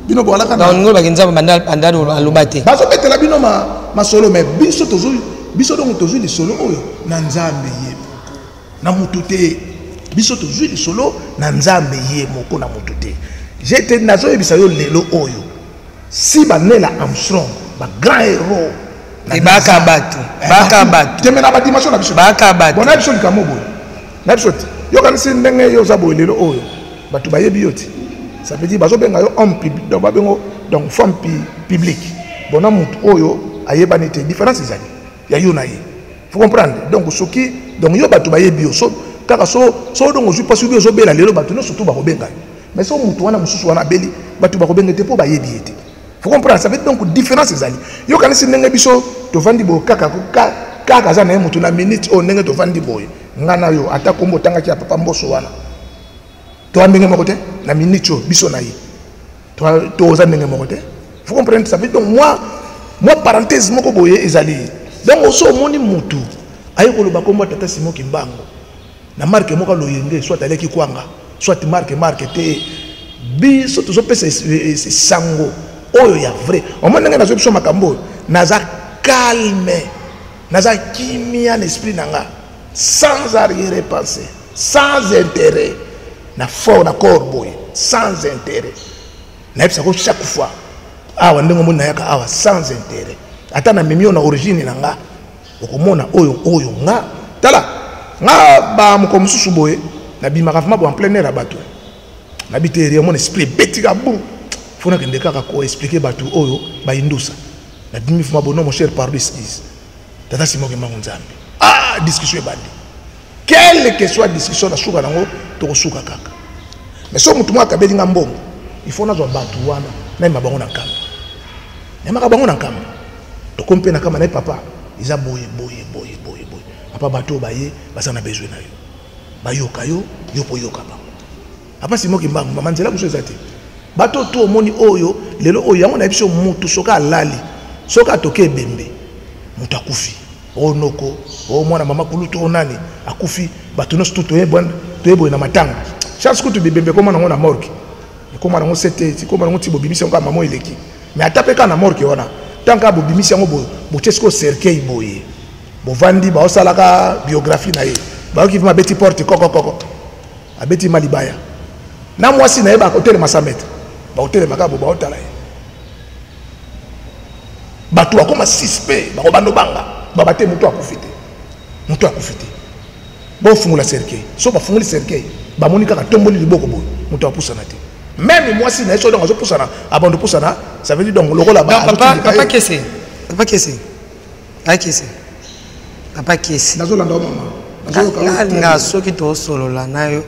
bino boalaka. Donc ngo olobaki Nzambe banda aloba te. Bazobetela bino masolo, mais biso tozwi, biso donc tozwi lisolo oyo na Nzambe ye moko, na mutu te. Biso tozwi lisolo na Nzambe ye moko, na mutu te. Jete nazoyebisa yo lelo oyo, si baNeil Armstrong, bagrand héros. Baka bato, baka bato. Teme na badimension na biso. Baka bato. Bon, na biso likambo boye na biso te. Yokanisi ndenge yo oza boye lelo oyo, bato bayebi yo te. Ça veut dire bazobenga yo homme public, donc babengo donc femme publique. Bon, na motu oyo ayebani te, différence ezali ya yo na ye, faut comprendre. Donc soki donc yo bato bayebi yo, so kaka so donc ozwi mpasi, obi ozobela lelo, bato nyonso tu bakobenga yo. Mais so motu wana mosusu wana abeli, bato bakobenga te mpo bayebi ye te. Faut comprendre, ça veut donc différence ezali. Yokanisi ndenge biso tovandi boye, kaka kaka aza na ye motu na minute oyo, ndenge tovandi boye, nga na yo, ata kombo otangaki ya papa Mboso wana, toa ndenge moko te. Na minute oyo, biso na ye toza ndenge moko te. Faut comprendre, ça veut donc moi parenthèse moko boye ezali. Donc oso omoni motu aye koloba kombo ya tata Simon Kimbangu na marke moko aloyenge, soit aleki kwanga, soit marke te. Biso tozopesa sango oyo ya vrai. Omoni ndenge nazoyi biso makambo oyo, naza calme, naza kimia na esprit na nga, sans arrière pensée, sans intérêt na fort na corps boye, sans intérêt. Nayebisako chaque fois awa, ndenge omoni nayaka awa sans intérêt, ata namemi yo na origine na nga, okomona oyo nga. Tala nga, bamoko mosusu boye nabimaka vraiment bo en plein air ya bato, nabi te mon esprit ebetika bu, fo nakende kaka koexpliquer bato oyo bayindusa. Nabimi vraiment bo: "Non, mon cher, pardon, excuse, tata Simon Kimbangu Nzambe." Ah, discussion ebandi, quelle que soit discussion, na suka nango tokosuka kaka. Mais so motu moko akabeli nga mbongo, il faut nazwa bato wana, nayema bango na nkamba, nayemaka bango na nkamba. Tokomi mpe na kamba na ye: "Papa, eza boye boye boye boye boye. Papa, bato oyo baye baza na besoin na yo, bayoka yo, yo mpo oyoka bango. Papa Simon Kimbangu, mama, nzela mosusu eza te." Bato to omoni oyo lelo oyo, yango nayebi so motu soki alali, soki atoki ebembe, moto akufi, oyo noko, oyo mwana mama kulutu, oyo nani akufi, bato nyonso tu toyeboye na matanga. Chance kutu bibembe ekóma nango na morgue, ekóma nango sete, ekóma nango ti bobimisi yango kaka mama eleki. Mais ata mpe kaka na morgue wana, tant kaka bobimisi yango, botie sikoyo cercueil boye, bovandi, baosalaka biographie na ye, bayoki vima abeti porte kokokoko, abeti ma libaya na mwasi na ye, bakotelema 100 mètre, bakotelema kaka bo, baotala ye. Bato bakoma suspect, bakobanda obanga baba te, moto akufi te, moto akufi te. Bofungola cercueil. So bafungoli cercueil, bamoni kaka tomboli liboko boye, moto apusana te. Même mwasi na ye, so donc azopusana, abando pusana, ça veut dire donc lokola papa Kese, papa Kese, papa Kese, papa Kese. Nazolanda o, mama. Nga soki tosolola na yo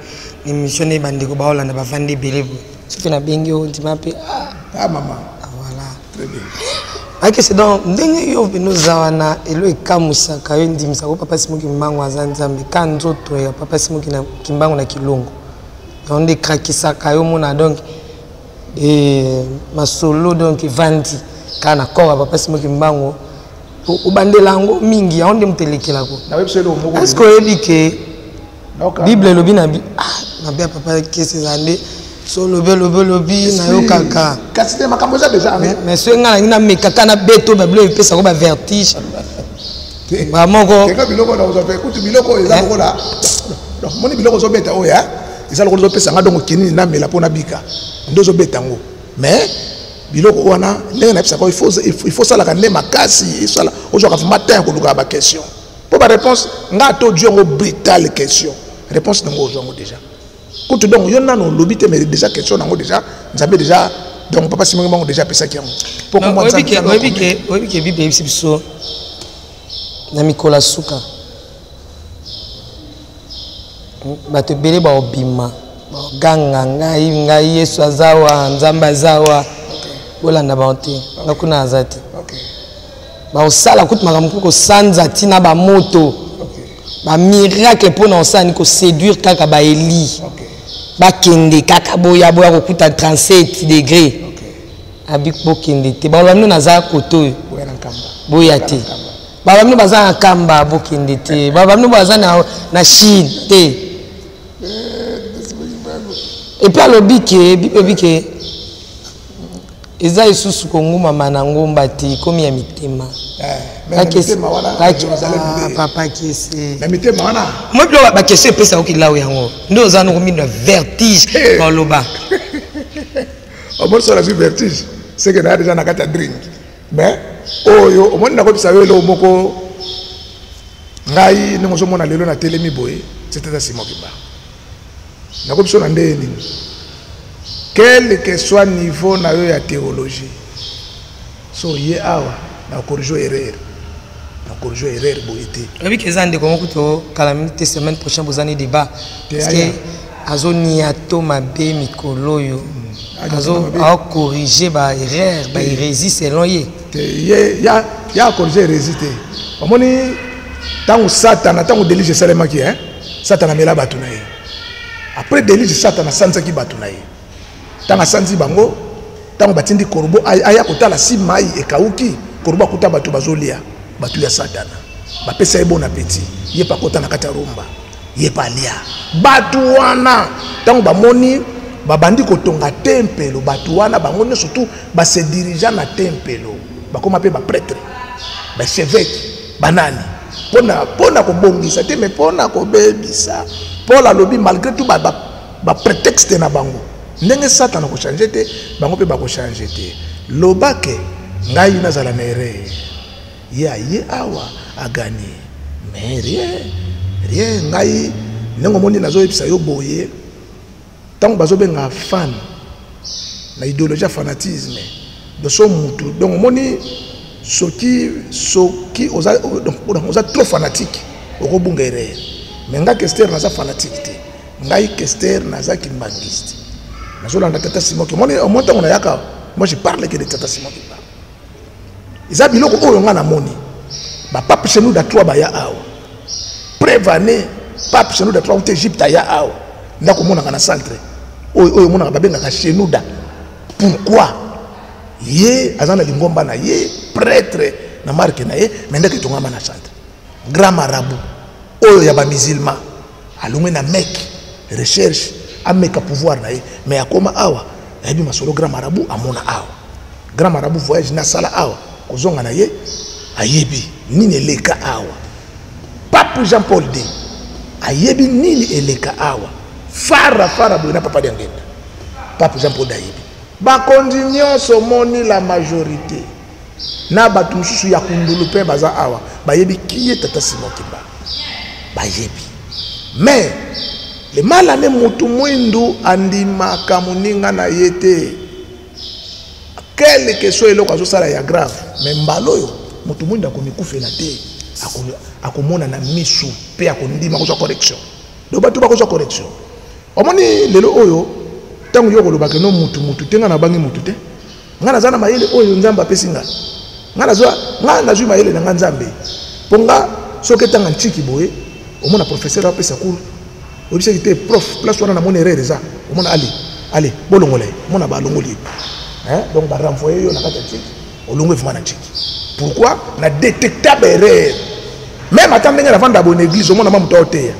émission ne, bandeko baolanda, bavandi ebele boye, soki nabengi yo, ndima mpe. Ah, mama. Voilà. Très bien. Akese donc ndenge yo mpena oza wana elo ekamwisaka yo endimisaka papa Simon Kimbangu aza Nzambe ka nzoto ya papa Simon Kimbangu na kilongo yango nde ekrakisaka yo mona donc e, masolo donc evandi kaka na corps ya papa Simon Kimbangu obandela yango mingi yango nde moto elekelako. Est ce que oyebi ke Bible elobi na ah, mabe ya papa kesi eza nde so olobi olobi olobi nayokaka kasi te makambo eza deja mais soki ngai nangi namekaka na beto babilo epesako bavertige bamoko biloko nakozwa mpe kutu biloko oyo eza lokola moni biloko ozobeta oyo eza lokola ozopesa nga dongo kinini namela mpo nabika nde ozobeta yango mais biloko wana ndenge nayebisaka il faut osalaka nde makasi ozwaka vraimen temps ya kolukaka baquestion mpo baréponse nga ata ozwi yango brutal question réponse nango ozwi yango déjà kutu donc yo nano olobi te mais déjà question nango déjà nzambe déjà donc papa Simon Kimbangu déjà apesaki yango. Oyebi ke Bible eyebisi biso na mikolo ya suka bato ebele baobima baganga ngai ngai Yesu aza wa Nzambe aza wa bolanda bango te nga kuna aza te baosala kutu makambo mpo kosanza ntina bamoto bamiracle mpo na kosala ni koséduire kaka baeli bakende kaka boya boya kokuta 37 degré abi bokende te baloba bino naza kote oyo boya te baloba bino baza na kamba bokende te baloba bino baza na Chine te. Epuis alobi ke bible ke eza lisusu kongumama na ngomba te ekomi ya mitema. Papa kese na mitema wana moi bilo bakestion epesaka okilau yango nde oza noko mingi na vertige baloba omoni so nazwi vertige seke naya deja na kati ya drink mais oyo omoni nakobisa yo eloko moko ngai ndenge ozomona lelo natelemi boye c'est tata Simon Kimbangu nakobi so na ndenge nini quel que soit niveau na yo ya théologie so ye awa na corrige erreur na corrige erreur boye te. Oyebi ke eza ndeko moko to kala mingi te semaine prochaine boza ni débat parce que azonia to mabe mikolo oyo azo acorrige ba erreur ba hérésie selon ye te ye ya ya acorrige hérésie te omoni ntango satana ntango déluge esalemaki hein satana amela bato na ye après déluge satana asanzaki bato na ye ntango asanzi bango ntango batindi corbeau aya kotala si mai ekauki corbeau akuta bato bazolia bato ya satana bapesa ye bon appétit ye mpe akota na kati ya rumba ye mpe alia bato wana ntango bamoni babandi kotonga tempelo bato wana bango nyonso tu base dirigea na tempelo bakoma mpe bapretre bachevêque banani mpona kobongisa te mais mpona kobebisa. Paul alobi malgré tout baprétexte na bango ndenge satana akochange te bango mpe bakochange te lobake ngai nazala na erreur ye aye awa aganye mais rien rien ngai ndenge omoni nazoyebisa yo boye ntango bazobenga fan na idéologie ya fanatisme doso mutu donc omoni soki soki oza, donc, oza trop fanatique okobunga erreur mais nga Kester naza fanatique te ngai Kester naza kimbangiste nazolanda tata Simon omoni omoni ntango nayaka moi je parle que de tata Simon Kimbangu eza biloko oyo nga namoni bapape Shenouda 3 baya awa preuve année pape Shenouda 3 uta Egypte aya awa ndako omonaka na centre oyo oyo omonaka babengaka Shenouda pourquoi ye aza na lingomba na ye prêtre na marke na ye mais ndako etongama na centre grand marabout oyo ya bamusulman alongwe na Mecque recherche ameka pouvoir na ye mais akoma awa ayebi masolo grand marabout amona awa grand marabout voyage nasala awa kozonga na ye ayebi nini eleka awa pape Jean Paul II ayebi nini eleka awa fara fara boye na papa Diangenda pape Jean Paul II ayebi bakonzi nyonso omoni la majorité na bato mosusu ya kundulu mpe baza awa bayebi kiye tata Simon Kimbangu bayebi mais le malane motu mwindu andimaka moninga na ye te quel que soit eloko azosala ya grave mais mbala oyo motu mwindu akomikufela te akomona na misu mpe akondima kozwa correction donc bato bakozwa correction omoni lelo oyo ntango yo kolobaka no mutu mutu te ngai nabangi mutu te ngai naza na mayele oyo nzambe apesi ngai. Nga nazwa, nga nazwi mayele na nga Nzambe. Po nga soki etanga ntiki boye, omona professeur apesa cours, oyebisaki te prof, place wana namoni erreur eza, omona allez, allez, bolongola ye, omona balongoli ye. Hein? Donc ba renvoyer yo na kati ya ntiki, olongwe vraiment na ntiki. Pourquoi? Na detectable erreur. Même ata ndenge navanda boye na église, omona ma moto aoteya.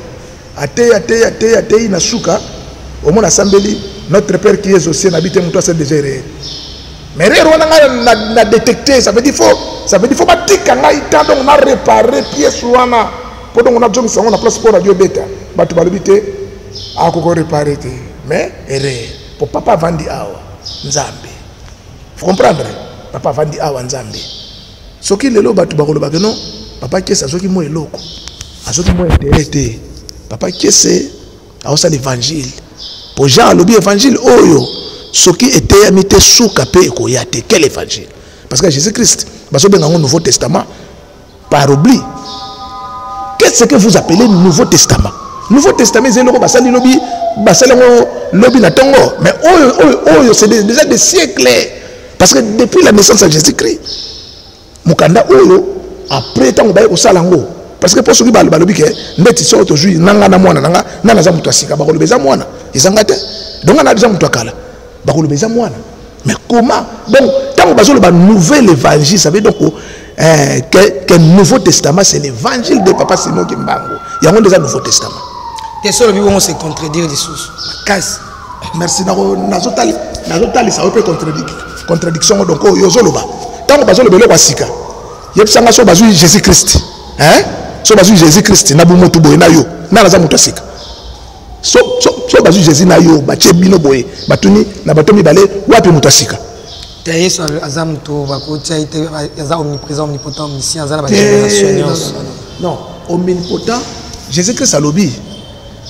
Ateya, ateya, ateya, ateyi na suka, omona asambeli notre père qui est au ciel, na bite moto asali déjà erreur. Mais erreur wana ngai na détecté, ça veut dire faut, ça veut dire faut batika ngai temps donc na réparer pièce wana po donc nazongisa yango na place po radio ebeta. Bato balobi te akoko réparer te, mais erreur po papa avandi awa Nzambe. Faut comprendre, papa avandi awa Nzambe. Soki lelo bato bakolobaka non, papa Kiese azoki mwa eloko, azoki mwa intérêt te. Papa Kiese aosala évangile. Po Jean alobi évangile oyo soki eteyami te suka pe ekoya te. Quel évangile? Parce que Jésus-Christ bazobenga yango Nouveau Testament par oubli. Qu'est-ce que vous appelez Nouveau Testament? Nouveau Testament ezali eloko basali lobi, basali yango lobi na tongo, mais oyo, oyo, oyo c'est déjà des siècles. Parce que depuis la naissance de Jésus-Christ, mokanda oyo après ntango baye kosala yango, parce que mpo soki balobi ke ndeti soki tozwi nanga na mwana nanga, nga naza moto ya sika, bakoloba eza mwana, eza nga te. Donc nga naza moto ya kala, bakoloba eza mwana. Mais comment? Donc ntango bazoloba nouvel évangile, ça veut donc que Nouveau Testament c'est l'évangile de Papa Simon Kimbangu. Yango nde eza Nouveau Testament. Te solo bi bongo se contredire lisusu makasi. Merci, nazotalisa yo mpe contradiction donc oyo ozoloba. Ntango bazoloba eloko ya sika, yebisanga so bazwi Jésus-Christ, hein? So bazwi Jésus-Christ na bomoto boye na yo, na naza moto ya sika. So bazwi Jésus na yo, batie bino boye, batuni na bato mibale wapi moto ya sika? Te, Yesu aza moto bakotia ye te, aza omniprésent, omnipotent, omniscient, aza na ba génération Te, nyonso. non, non, non. Omnipotent, Jésus-Christ alobi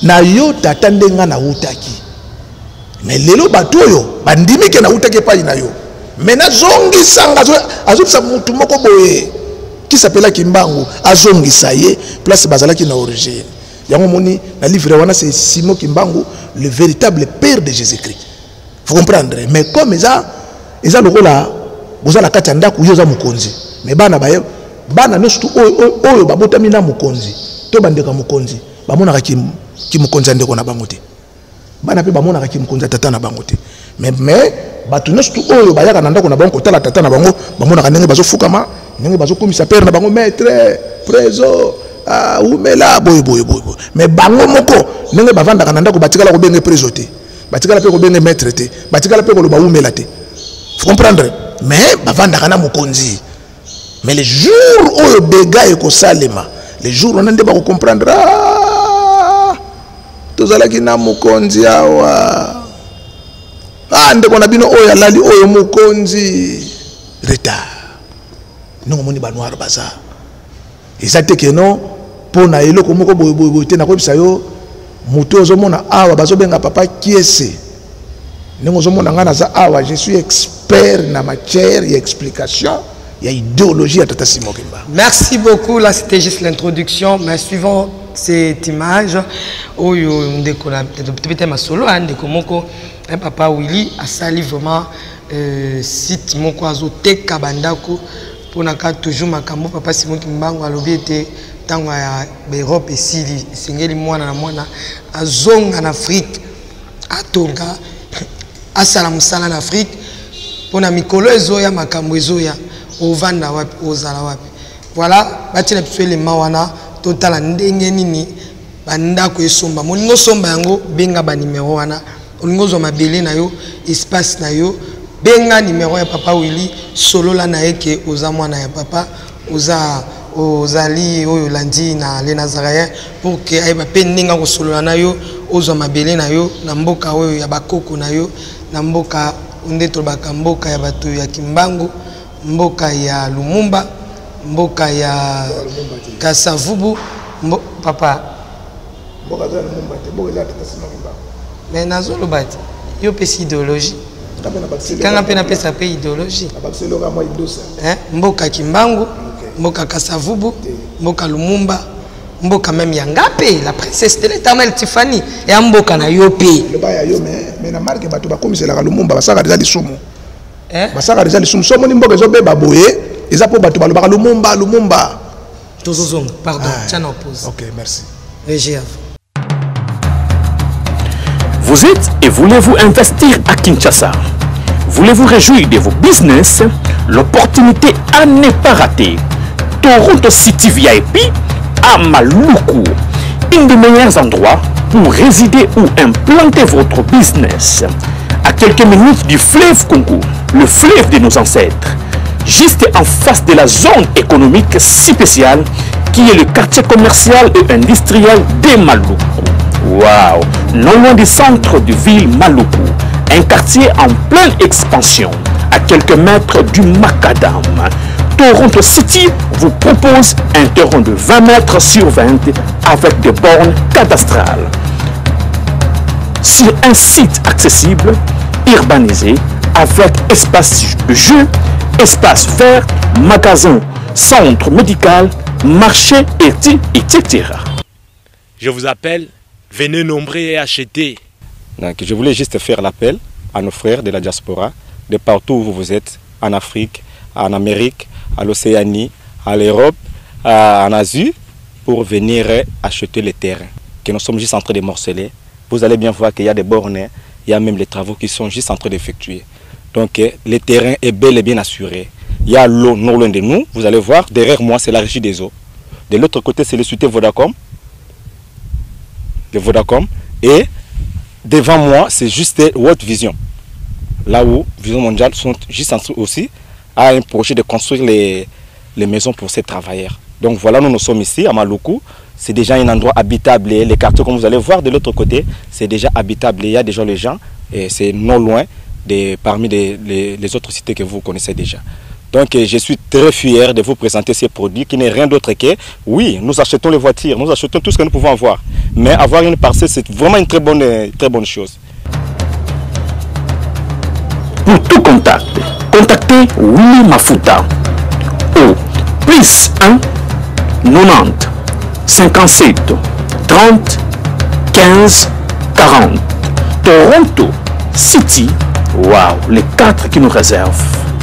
na yo tata nde nga nawutaki. Mais lelo bato oyo bandimi ke nawutaki epai na yo, mais nazongisa nga, azongisa motu moko boye qui s'appelait Kimbangu, azongisa ye place bazalaki na origine. Yango moni na livre wana c'est Simon Kimbangu, le véritable père de Jésus-Christ. Faut comprendre, mais comme eza lokola boza na kati ya ndako, yo oza mokonzi, mais bana baye, bana nyonso tu oyo, oyo, oyo babotami na mokonzi to bandeko ya mokonzi, bamonaka ki mokonzi ya ndeko na bango te. Bana mpe bamonaka ki mokonzi ya tata na bango te. Mais bato nyonso tu oyo bayaka na ndako na bango kotala tata na bango, bamonaka ndenge bazofukama, ndenge bazokumisa père na bango, maître, préso, ah, umela, boye, boye, boye, boye. Mais bango moko ndenge bavandaka na ndako, batikala kobenge préso te, batikala mpe kobenge maître te, batikala mpe koloba umela te. Faut comprendre, mais bavandaka na mokonzi. Mais le jour oyo dégâts ekosalema, le jour wana nde bakocomprendre, ah, tozalaki na mokonzi awa, ah, ndeko na bino oyo alali oyo mokonzi, retard. Ndenge omoni ba noir baza, eza te ke non mpo na eloko moko boye, boye, boye te. Nakoyebisa yo, moto ozomona awa bazobenga papa Kiese, ndenge ozomona nga naza awa, je suis expert na matière ya explication ya idéologie ya Tata Simon Kimbangu. Merci beaucoup, là c'était juste l'introduction, mais suivant cette image oyo ndeko na peut-être masolo, hein, ndeko moko, hein, papa Willy asali vraiment site moko azoteka bandako mpona ka toujours makambo papa Simon Kimbangu alobi ete ntango ya Europe esili, esengeli mwana na mwana azonga na Afrique, atonga, asala mosala na Afrique mpona mikolo ezoya, makambo ezoya, ovanda wapi, ozala wapi. Voilà, batina biso elema wana, totala ndenge nini bandako esomba. Molingo osomba yango, benga ba numéro wana. Olingo ozwa mabele na yo, espace na yo, benga numéro ya papa Willy, solola na ye ke oza mwana ya papa, ozali oyo olandi na les Nazaréens pour que ayeba pe ndenge akosolola na yo, ozwa mabele na yo na mboka oyo ya bakoko na yo, na mboka nde tolobaka mboka ya bato ya Kimbangu, mboka ya Lumumba, mboka ya Kasavubu, papa. Mboka za Lumumba te, mboka eza Tata Simon Kimbangu. Mais nazoloba te, yo pesi idéologie. Nga mpe na bakiseli Kanga mpe eloko napesa pe idéologie. Na bakiseli eloko ya mwa idosa. Hein? Mboka Kimbangu, Ok. mboka Kasavubu, Te. mboka Lumumba, mboka même ya Ngape, la princesse de l'éternel Tiffany, ya mboka na yo pe. Loba ya yo, mais na marque bato bakomiselaka Lumumba, basaka déjà lisumu. Hein? Basaka déjà lisumu. So moni mboka ezobeba boye, Eza mpo bato balobaka Lumumba, Lumumba. Tozozonga, pardon, ah, tia na pause. Ok, merci. Régie. Vous êtes et voulez-vous investir à Kinshasa? Voulez-vous réjouir de vos business? L'opportunité à ne pas rater. Toronto City VIP à Maluku. Un des meilleurs endroits pour résider ou implanter votre business. À quelques minutes du fleuve Congo, le fleuve de nos ancêtres, juste en face de la zone économique si spéciale qui est le quartier commercial et industriel de Maluku. Waouh! Non loin du centre de ville Maluku, un quartier en pleine expansion, à quelques mètres du Macadam. Toronto City vous propose un terrain de 20 mètres sur 20 avec des bornes cadastrales. Sur un site accessible, urbanisé, avec espace de jeu, espace vert, magasin, centre médical, marché, etc. Je vous appelle, venez nombreux et achetez. Donc, je voulais juste faire l'appel à nos frères de la diaspora, de partout où vous êtes, en Afrique, en Amérique, à l'Océanie, à l'Europe, en Asie, pour venir acheter les terrains que nous sommes juste en train de morceler. Vous allez bien voir qu'il y a des bornes, il y a même les travaux qui sont juste en train d'effectuer. Donc le terrain est bel et bien assuré. Il y a l'eau non loin de nous, vous allez voir, derrière moi c'est la régie des eaux. De l'autre côté c'est le cité Vodacom. De Vodacom. Et devant moi c'est juste World Vision. Là où Vision Mondiale sont juste en dessous aussi à un projet de construire les maisons pour ces travailleurs. Donc voilà, nous, nous sommes ici à Maluku. C'est déjà un endroit habitable. Et les quartiers, comme vous allez voir de l'autre côté, c'est déjà habitable. Il y a déjà les gens et c'est non loin de, parmi les autres cités que vous connaissez déjà. Donc je suis très fier de vous présenter ces produits qui n'est rien d'autre que, oui, nous achetons les voitures, nous achetons tout ce que nous pouvons avoir. Mais avoir une parcelle, c'est vraiment une très bonne chose. Pour tout contact, contactez Willy Mafuta au plus 1 90 57 30 15 40. Toronto City, waouh, les 4 qui nous réservent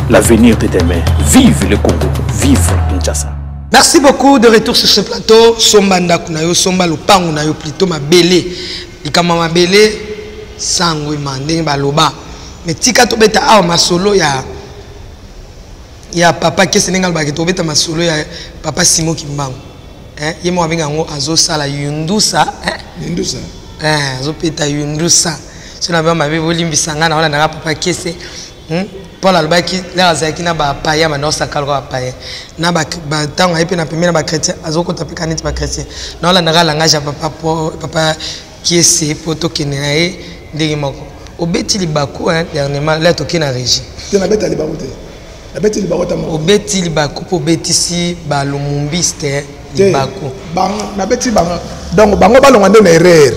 l'avenir de demain. Vive le Congo, vive Kinshasa. Merci beaucoup de retour sur ce plateau. Somba ndaku na yo, somba lopango na yo, plutôt mabele. Likama mabele, sangwe ma, ndenge baloba. Mais tika tobeta awa masolo ya papa kese ndenge alobaki, tobeta masolo ya papa Simon Kimbangu. Hein, ye moko abenga yango azosala yundusa, hein? Yundusa. Hein, azopeta yundusa. Soki na mabe bolimbisa nga na wana nanga papa kese. Paul alobaki lere azalaki na ba païen, ba nosaka lokola ba païen. Na ba, ba tango aye pe na pembeni na ba chrétien, azokota pe ka neti ba chrétien. Na wana nanga langage ya papa po, papa Kiese po tokende na ye ndenge moko. Obeti libaku, hein, dernièrement, là tokende na régie. Te na beta libaku te. Na beti libaku ta moko. Obeti libaku po obetisi ba lumumbiste Te, libaku. bango, na beti bango. Donc bango balonga nde na erreur.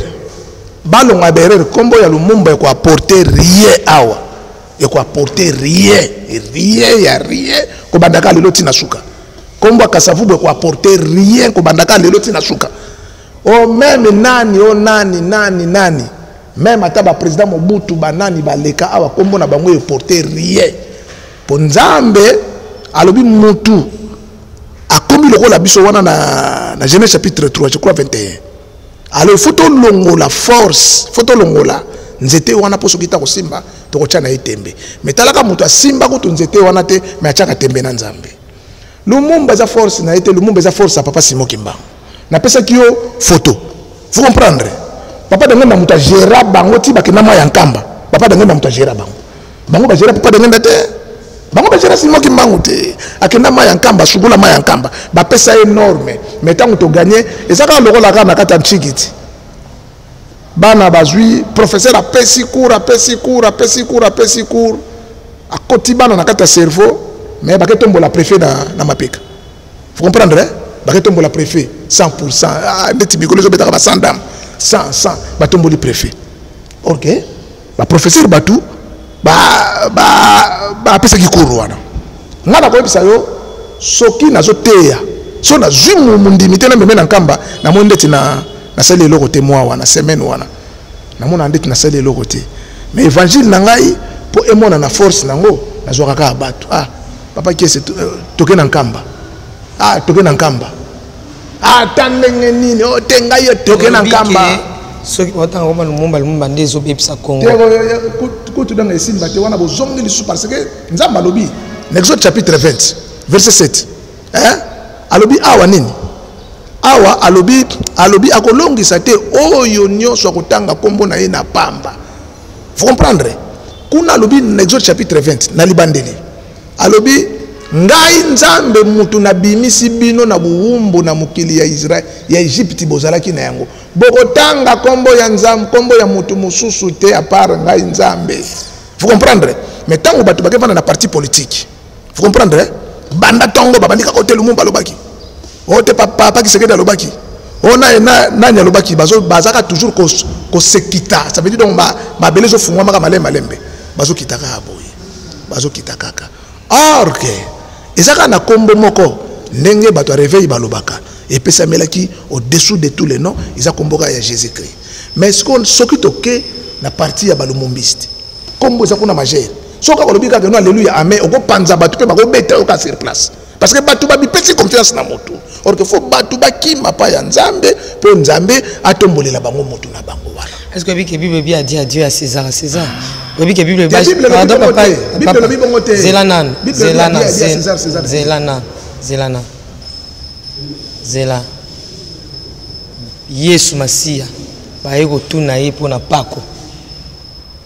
Balonga ba erreur kombo ya Lumumba ko apporter rien awa. Et ko apporter rien, rien ya rien ko bandaka lelo tina suka. Kombo ya Kasavubu ko apporter rien ko bandaka lelo tina suka. O même nani, o nani, nani, nani. Même ata ba président Mobutu ba nani ba leka awa kombo na bango apporter rien. Po Nzambe alobi mutu akomi lokola biso wana na Genèse chapitre 3, je crois 21. Alors faut tolongola force, faut tolongola nzete wana po soki ta kosimba tokotia na ye tembe. Mais talaka mutu asimba kutu nzete wana te, mais atiaka tembe na Nzambe. Lumumba eza force na ye te, Lumumba eza force ya papa Simon Kimbangu. Napesaki yo photo. Vous comprendre? Papa Dangenda mutu agéra bango ti bakenda mwa ya Nkamba. Papa Dangenda mutu agéra bango. Bango bagéra papa Dangenda te. Bango bagéra Simon Kimbangu te. Akenda mwa ya Nkamba, sukula mwa ya Nkamba. Bapesa ye norme. Mais tango to gagner, ezaka lokola kaka na kati ya Ntshikiti. Bana bazwi professeur apesi cours, apesi cours, apesi cours, apesi cours. Akoti bana na kati ya cerveau, mais bake tombola préfet na mapeka. Vous comprendre, hein? Bake tombola préfet 100%. Ah, ndeti mikolo ezobetaka ba 100 dames. 100, 100, ba tomboli préfet. OK. Ba professeur batu ba apesaki cours wana. Nga na koyebisa yo soki nazoteya, so nazwi mondimi te na meme na Nkamba, namoni ndeti nasali eloko te mwa wana, semaine wana. Namona ndeti nasali eloko te. Mais évangile na ngai po emona na force nango, nazwaka kaka bato. Ah, Papa Kiese, toke na Nkamba. Ah, toke na Nkamba. Ata ndenge nini, o te ngai yo toke na Nkamba. Soki otanga koma Lumumba, Lumumba nde ezobebisa Congo. Te, kutu donc esimba te wana bozongi lisusu parce que Nzambe alobi na Exode chapitre 20 verset 7, hein? Alobi awa nini? Awa alobi, alobi akolongisa te oyo nyonso akotanga kombo na ye na pamba. Vous comprendre? Kuna alobi na Exode chapitre 20 na libandeli. Alobi ngai Nzambe mutu nabimisi bino na buwumbu na mokili ya Israël, ya Egypte bozalaki na yango. Bokotanga kombo ya Nzambe, kombo ya mutu mosusu te à part ngai Nzambe. Vous comprendre? Mais tango bato bakevanda na parti politique. Vous comprendre? Hein? Banda tongo babandi kaka ote Lumumba alobaki. Ote papa Tshisekedi alobaki. O na na nani alobaki, bazo bazaka toujours ko kosekita. Ça veut dire donc ba mabele zo fungwama ka malembe malembe. Bazo kita kaka boye. Bazo kita kaka. Or que ezaka na kombo moko ndenge bato ya réveil balobaka epesamelaki au-dessous de tous les noms, eza kombo kaka ya Jésus-Christ. Mais ce qu'on soki toke na parti ya balumumbiste, kombo eza kuna majeur. Soki olobi kaka no alléluia amen, okopanza bato pe bakobeta yo ka sur place. Parce que bato babipesi confiance na motu. Or que faut bato bakima pa ya Nzambe po Nzambe atombolela bango motu na bango wana. Est-ce que Bible Bible bi a dit adieu à César, à César? Oyebi ke Bible Te, Bible elobi Pardon, bongo papa, te. Bible papa. elobi bongo te. Zela nanu, Bible zela elobi nanu, adieu à zela, César, César. zela nanu, zela nanu. Zela. Yesu Masiya baye kotuna ye mpo na pako.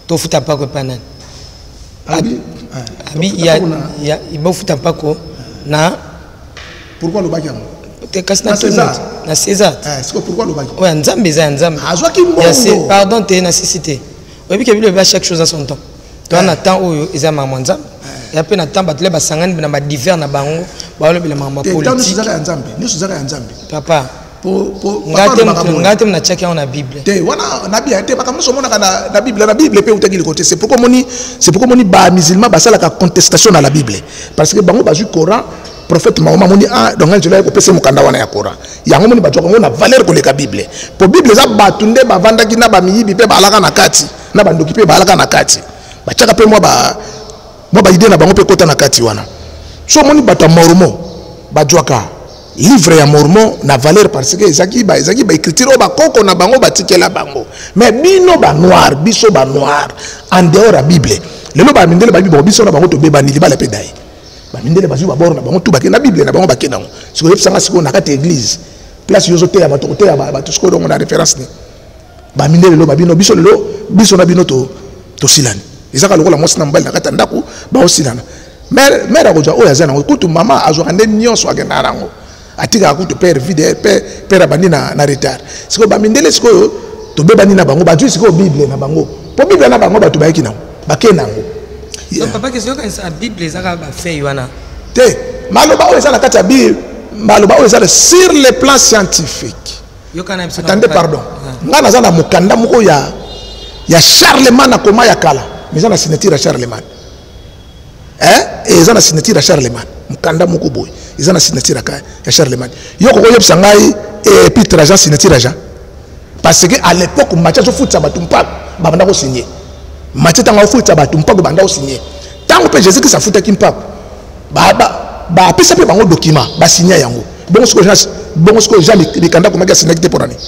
Tofuta pako epai nani? Abi, Abi, tofuta ya, pako na ya, bofuta pako na Pourquoi lobaki yango? Te, kasi Na na César. tuni, na César. Eh, siko pourquoi lobaki? Oyo ya Nzambe eza ya Nzambe. Azwaki mbongo. Ya se, pardon te, na sisi te. Oyebi ke Bible elobi chaque chose à son temps. Toza na temps oyo eza makambo ya Nzambe. Ya pe na temps bato le basangani na ba divers na bango, balobela makambo ya Te, temps nyonso politique. ezaka ya Nzambe, nyonso ezaka ya Nzambe. Papa, Po, po, nga papa te alobaka moto, boye. nga te natiaki yango na Bible. Te, wana na bien te, makambo nyonso omonaka na Bible, na Bible pe eutaki likolo te. C'est pourquoi omoni, c'est pourquoi omoni ba musulmans basalaka contestation na la Bible. Parce que bango bazwi Coran, prophète Mahomet amoni, ah, donc Angelo aye kopesa mokanda wana ya Coran. Yango omoni bazwaka yango na valeur koleka Bible. Po Bible eza bato nde bavandaki na ba miyibi pe balaka na kati, na bandoki pe balaka na kati. Batiaka pe mwa ba idée na bango pe kota na kati wana. So omoni bato ya Mormon bazwaka livre ya Mormon na valeur parce que ezaki ba, ezaki ba écriture oyo bakoko na bango batikela bango. Mais bino ba noir, biso ba noir en dehors ya Bible. Lelo ba mindele ba bibo biso na bango tobebani libala pe dai. Ba mindele bazwi ba bord na bango tout bake na Bible na bango bake nango. Sikoyo yebisanga sikoyo na kati ya église. Place yozo teya bato koteya ba bato sikoyo dongo na référence ni. Ba mindele lelo ba bino biso lelo biso na bino to tosilani. Ezaka lokola mwasi na mobali na kati ya ndako ba osilana. Mère, mère akozwa oyo aza nango. Kutu mama azwaka nde nyonso akendaka nango. Atikaka kutu père vide, père, père abandi na retard. Sikoyo ba mindele sikoyo tobebani na bango, bazwi sikoyo Bible na bango. Po Bible na bango bato bayaki nango, bake nango. Donc papa, qu'est-ce que ça Bible ezaka ba feuille wana? Te, maloba oyo eza na kati ya Bible, maloba oyo eza sur le plan scientifique. Yoka na biso na Attendez, mokanda. pardon. Nga naza na mokanda moko ya Charlemagne na koma ya kala. Mais eza na signature ya Charlemagne. Hein? Et eza na signature ya Charlemagne. Mokanda moko boye. Eza na signature ya Charlemagne. Yo koko yebisa ngai, et puis Trajan signature ya Jean. Parce que à l'époque Mathieu azofutisa bato mpako, babanda ko signer. Mathieu tango afutisa bato mpako, banda ko signer. Tango pe Jésus-Christ afutaki mpako, ba apesa pe bango document, ba signer yango. Bongo sikoyo Jean, bongo sikoyo Jean mikanda komaki asignaki te pona nini?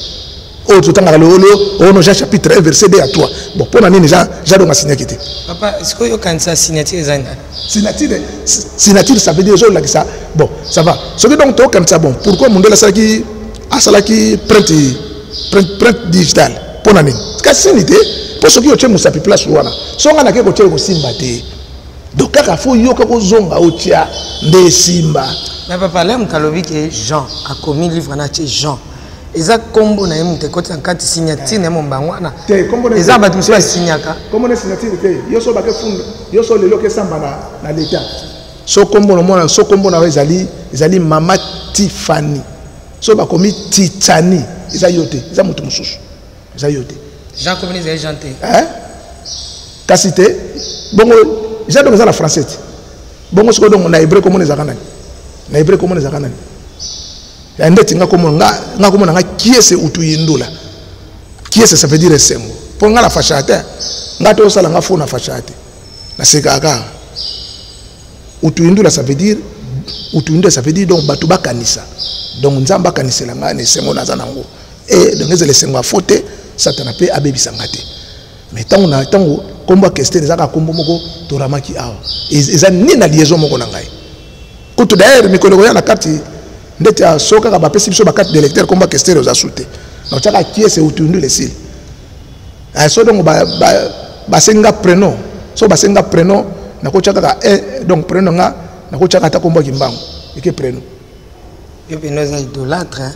Oyo totangaka lelo, oyo no Jean chapitre 1 verset 2 à 3. Bon, pona nini Jean, Jean donc asignaki te? Papa, sikoyo yokanisa signature eza nini? Signature, signature ça veut dire ezolakisa, bon, ça va. Soki donc tokanisa, bon, pourquoi mondele asalaki print digital? Pona nini? Kasi nini te? Po soki otie mosapi place wana, so nga nake kotia ekosimba te. Donc kaka faut yoka kozonga otia nde esimba. Mais papa, là moto alobi ke Jean akomi livre na tie Jean. Eza kombo na ye moto ekoti na kati signature na ye mombango wana. Te, kombo na ye Eza te. bato mosusu basignaka. Kombo na signature te. Yo so bake funda, yo so lelo ke samba na l'État. So kombo na mwana, so kombo na yo ezali mama Tiffany. So bakomi Titani, eza yo te, eza moto mosusu. Eza yo te. Jean kombo ezali Jean te. Hein? Kasi te, bongo Jean donc eza na français te. Bongo sikoyo donc na hébreu kombo ezalaka nani? Na hébreu kombo ezalaka nani? Ya ndeti nga kombo nga, nga kombo na nga Kiese Utuyindula. Kiese ça veut dire esengo. Po nga na fasha te. Nga to sala nga fo na fasha te. Na seka kaka. Utuindula ça veut dire, Utuindula ça veut dire donc bato bakanisa. Donc Nzambe akanisela ngai na esengo naza nango. Et donc ezala esengo ya faux te, Satana mpe abebisa nga te. Mais ntango na ntango kombo ya Kester ezaka kombo moko toramaki awa. Eza ni na liaison moko na ngai. Kutu d'ailleurs mikolo koya na kati ndeti ya so kaka bapesi biso ba carte d'électeur kombo ya Kester oza su te. Na otiaka kiese Utuindula esili. So donc basenga prénom, so basenga prénom nakotia kaka donc prénom nga nakotia kaka ata kombo ya Kimbangu eke prénom. Yo mpenza oza idolâtre, hein?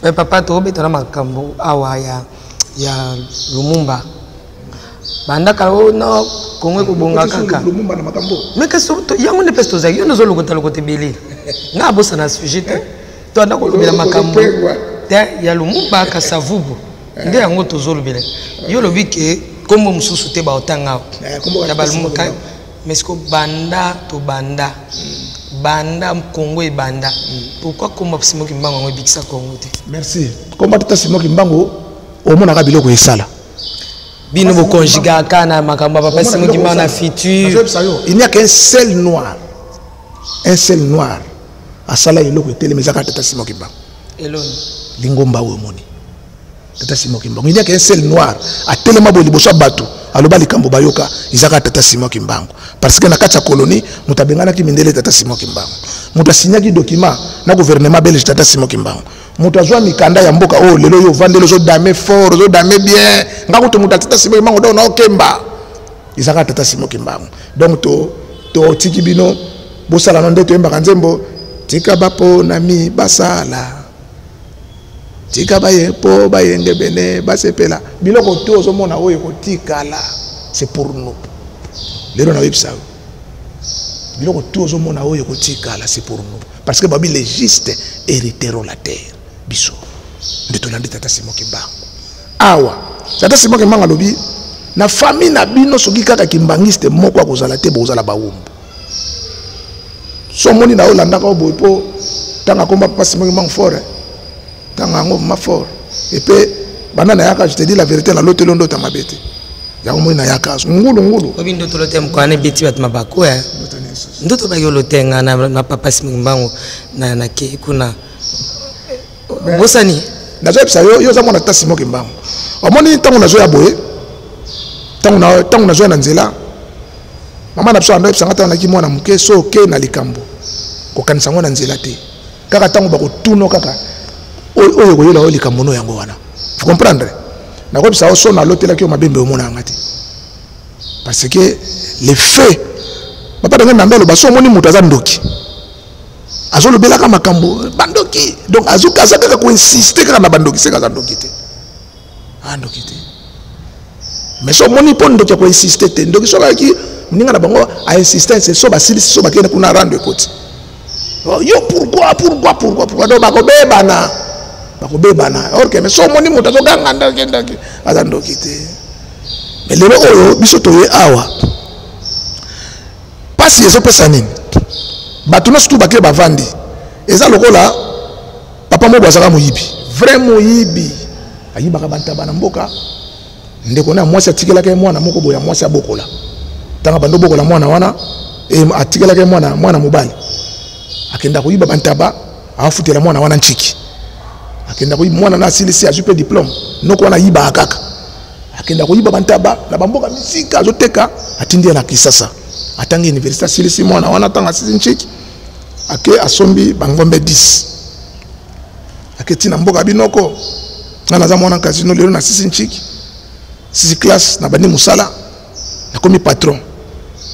Mais papa, tobetana makambo awa ya Lumumba. Bandaka o no Kongo ekobonga kaka. Lumumba na makambo. Mais kasi yango nde mpesi tozalaki, yo nde ozolokota lokota ebele. Nga abosana sujet te. Toanda kolobela makambo te ya Lumumba Kasavubu. Nde yango tozolobela. Yo olobi ke kombo mosusu te baotanga awa. Kombo Ya balumba. Mais siko banda tobanda. Banda Congo ebanda. Pourquoi kombo Simon Kimbangu yango ebikisa Congo te? Merci. Kombo tata Simon Kimbangu omonaka biloko esala. Bino bokonjugaka na makambo ya papa Simon Kimbangu na futur. Nazoyebisa yo, il n'y a qu'un seul noir. Un seul noir asala eloko etelemi ezaka tata Simon Kimbangu. Eloni. Lingomba oyo omoni. Tata Simon Kimbangu. Il n'y a qu'un seul noir atelema boye liboso ya bato aloba likambo bayoka ezaka tata Simon Kimbangu. Parce que na kati ya colonie moto abenganaki mindele tata Simon Kimbangu. Moto asignaki document na gouvernement belge tata Simon Kimbangu. Moto azwa mikanda ya mboka oyo lelo yo ovandeli ozodame fort, ozodame bien. Nga kutu moto tata Simon Kimbangu donc naokemba. Ezaka tata Simon Kimbangu. Donc to tiki bino bosala no nde toyembaka nzembo tika baponami basala. Tika baye po bayenge bene basepela. Biloko to ozomona oyo ekotikala, c'est pour nous. Lelo na oyebisa yo. Biloko to ozomona oyo ekotikala, c'est pour nous. Parce que babi les justes hériteront la terre. Biso nde tolandi tata Simon Kimbangu. Awa tata Simon Kimbangu alobi na famille na bino soki kaka kimbangiste moko akozala te, bozala bawumbu. So moni na olandaka oyo boye po tanga komba papa Simon Kimbangu fort, hein? Tanga yango ma fort. Et puis banda na yaka, je te dis la vérité, na lotelo ndota mabe te. Yango moni na yaka ngulu ngulu. Obi ndoto lote mkwane beti bat mabako, hein? Ndoto ba yo lotenga na papa Simon Kimbangu na ke kuna. Bosani. Nazoyebisa yo, yo oza mwana tata Simon Kimbangu. Omoni ntango nazoya boye, ntango nazoya na nzela, mama na biso ando yebisa nga ntango nayaki mwana moke, so oke na likambo, kokanisa yango na nzela te. Kaka ntango bakotuna kaka, oyo ekoyela oyo likambo no yango wana. Vous comprendre? Nakoyebisa yo, so nalotelaki yo mabembe omona yanga te. Parce que les faits, papa ndenge nando aloba, so omoni moto aza ndoki, azolobelaka makambo bandoki. Donc aza kaka koinsister kaka na bandoki, seka aza ndoki te. Ah, ndoki te. Mais so omoni mpo ndoki ya koinsister te, ndoki soki ayaki moninga na bango a insister, c'est so basilisi, so bakende kuna rando ekoti. Oh, yo pourquoi, pourquoi, pourquoi, pourquoi? Donc bakobebana, bakobebana. Or que mais so omoni moto azoganga ndoki, ndoki, aza ndoki te. Mais lelo oyo biso toye awa, pasi ezopesa nini? Bato nyonso tu bakei bavandi, eza lokola papa moko azalaka moyibi, vrai moyibi, ayibaka bantaba na mboka. Ndeko na mwasi atikelaka ye mwana moko boye ya mwasi abokola. Tanga bando bokola mwana wana, e atikelaka ye mwana mobali. Akenda koyiba bantaba, afutela mwana wana nchiki. Akenda koyiba mwana na asilisi, azwi pe diplôme. Noko wana ayibaka kaka. Akenda koyiba bantaba na bamboka misika azoteka, atindi ye na Kisasa. Atangi université, asilisi mwana wana, tanga asilisi nchiki. Ake asombi bangombe 10. Ake tina mboka binoko. Nga naza mwana casino lelo na sisi nchiki. Sisi classe na bandi musala. Nakomi patron.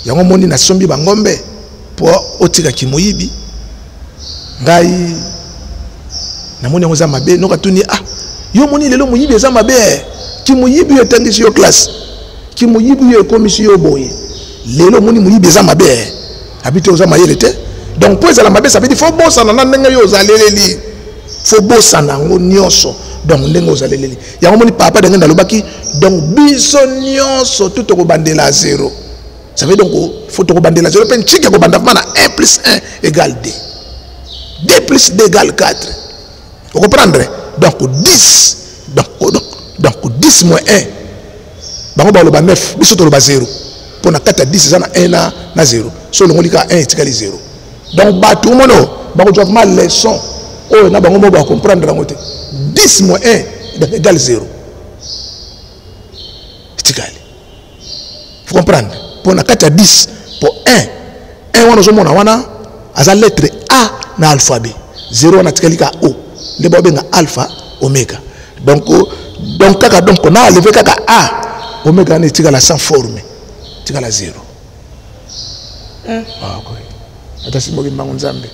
Yango moni nasombi bangombe po otika kimoyibi. Ngai namoni yango eza mabe, noka tuni, ah, yo moni lelo moyibi eza mabe. Kimoyibi yo etangisi yo classe. Kimoyibi yo ekomisi yo boye. Lelo moni moyibi eza mabe. Habite oza mayele te. Donc po ezala mabe, ça veut dire faut bosana na ndenge yo ozaleleli. Faut bosana yango nyonso. Donc ndenge ozaleleli. Yango moni papa ndenge nalobaki, donc biso nyonso tout tokobandela à zéro. Ça veut donc faut tokobandela zéro pe nchiki ya kobanda vraiment na 1 plus 1 égale 2. 2 plus 2 égale 4. Vous comprenez? Donc 10, donc 10 moins 1. Bango baloba 9, biso toloba 0. Pour na 4 à 10, ça na 1 na 0. So olongoli kaka 1 etikali 0. Donc bato omona oyo bakozwa vraiment leçon oyo na bango moko bacomprendre yango te. 10 moins 1 égale 0 etikali. Faut comprendre mpo na kati ya 10 mpo 1 1 wana ozomona wana aza lettre A na alphabet, 0 wana atikali kaka O, nde baobenga alpha omega. Donc donc kaka donc na enlever kaka A omega wana etikala sans forme, etikala 0. Ah, okay. Ata simboki mbango Nzambe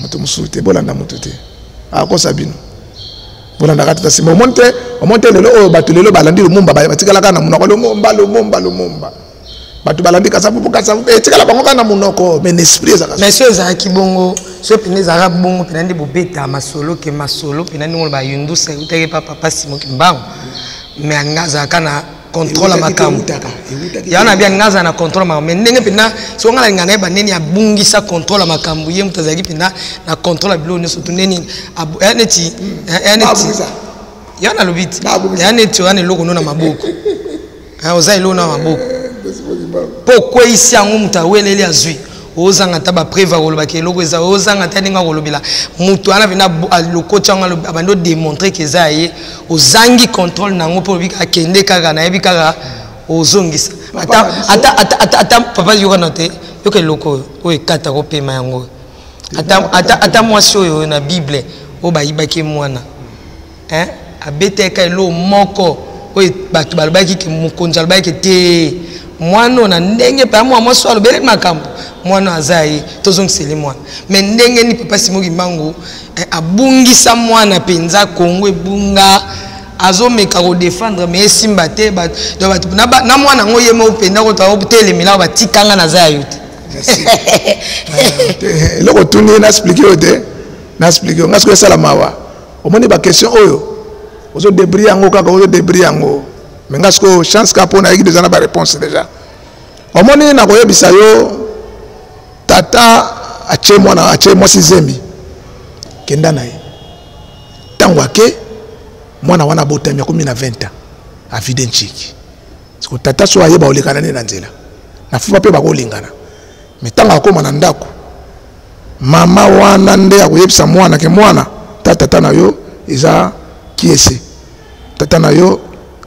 moto mosusu te, bolanda moto te, akosa bino, bolandaka tata nsima. Omoni te, omoni te lelo oyo bato lelo balandi Lumumba, batikalaka na monoko Lumumba, Lumumba, Lumumba. Bato balandi Kasavubu, Kasavubu, etikala bango kaka na monoko, mais na esprit ezalaka. Mais so ezalaki bongo, so mpena ezalaka bongo mpena nde bobeta masolo ke masolo mpena ndenge bayundusa eutaki pa papa Simon Kimbangu, mais anga azalaka na contrôle ya makambo yango na bia nga azala na contrôle ya makambo. Mais ndenge mpenza soki nga nalinga nayeba ndeni abungisa contrôle ya makambo, ye moto azalaki mpenza na contrôle ya biloko nyonso tu ndeni ya neti ya neti ya nalobi ti ya neti oya na eloko no na maboko, oza eloko na maboko mpo okweyisi yango, moto aweleli azwi, ozanga ata bapreuve akolobaka eloko eza, ozanga ata ndenge akolobela moto wana mpena alokoti yango, abandi odemontre ke eza ya ye, ozangi contrôle na yango mpo olobi akende kaka, nayebi kaka ozongisa. Ata papa yokana te, yoka eloko oyo oyo ekata kopema yango, ata mwasi oyo na Bible oyo bayibaki mwana, hein, abetaka eloko moko oyo bato balobaki ke mokonzi alobaki te mwana oyo na ndenge mpe mwa mwasi oyo alobeli makambo, mwana aza ye, tozongiseli mwana. Mais ndenge nini papa Simon Kimbangu abungisa mwana mpenza? Kongo ebunga, azomeka kodefendre mais esimba te. Donc bato na mwana yango ye moko mpenza kotelemela, batikanga naza ya yo te. Eloko otuni, na explike yo te, na explike yo nga soki esala mawa. Omoni baquestion oyo ozodebrie yango kaka, ozodebrie yango, mais nga sikoyo chance kaka mpo nayeki deja na baréponse déjà. Omoni, nakoyebisa yo, tata atie mwana, atie mwasi zemi, kenda na ye. Ntango ake, mwana wana abotami, akomi na 20 ans, avide nciki. Siko tata so ayeba olekana nde na nzela na fuba mpe bakolingana, mais ntango akóma na ndako, mama wana nde akoyebisa mwana ke mwana ta tata na yo eza kiese, tata na yo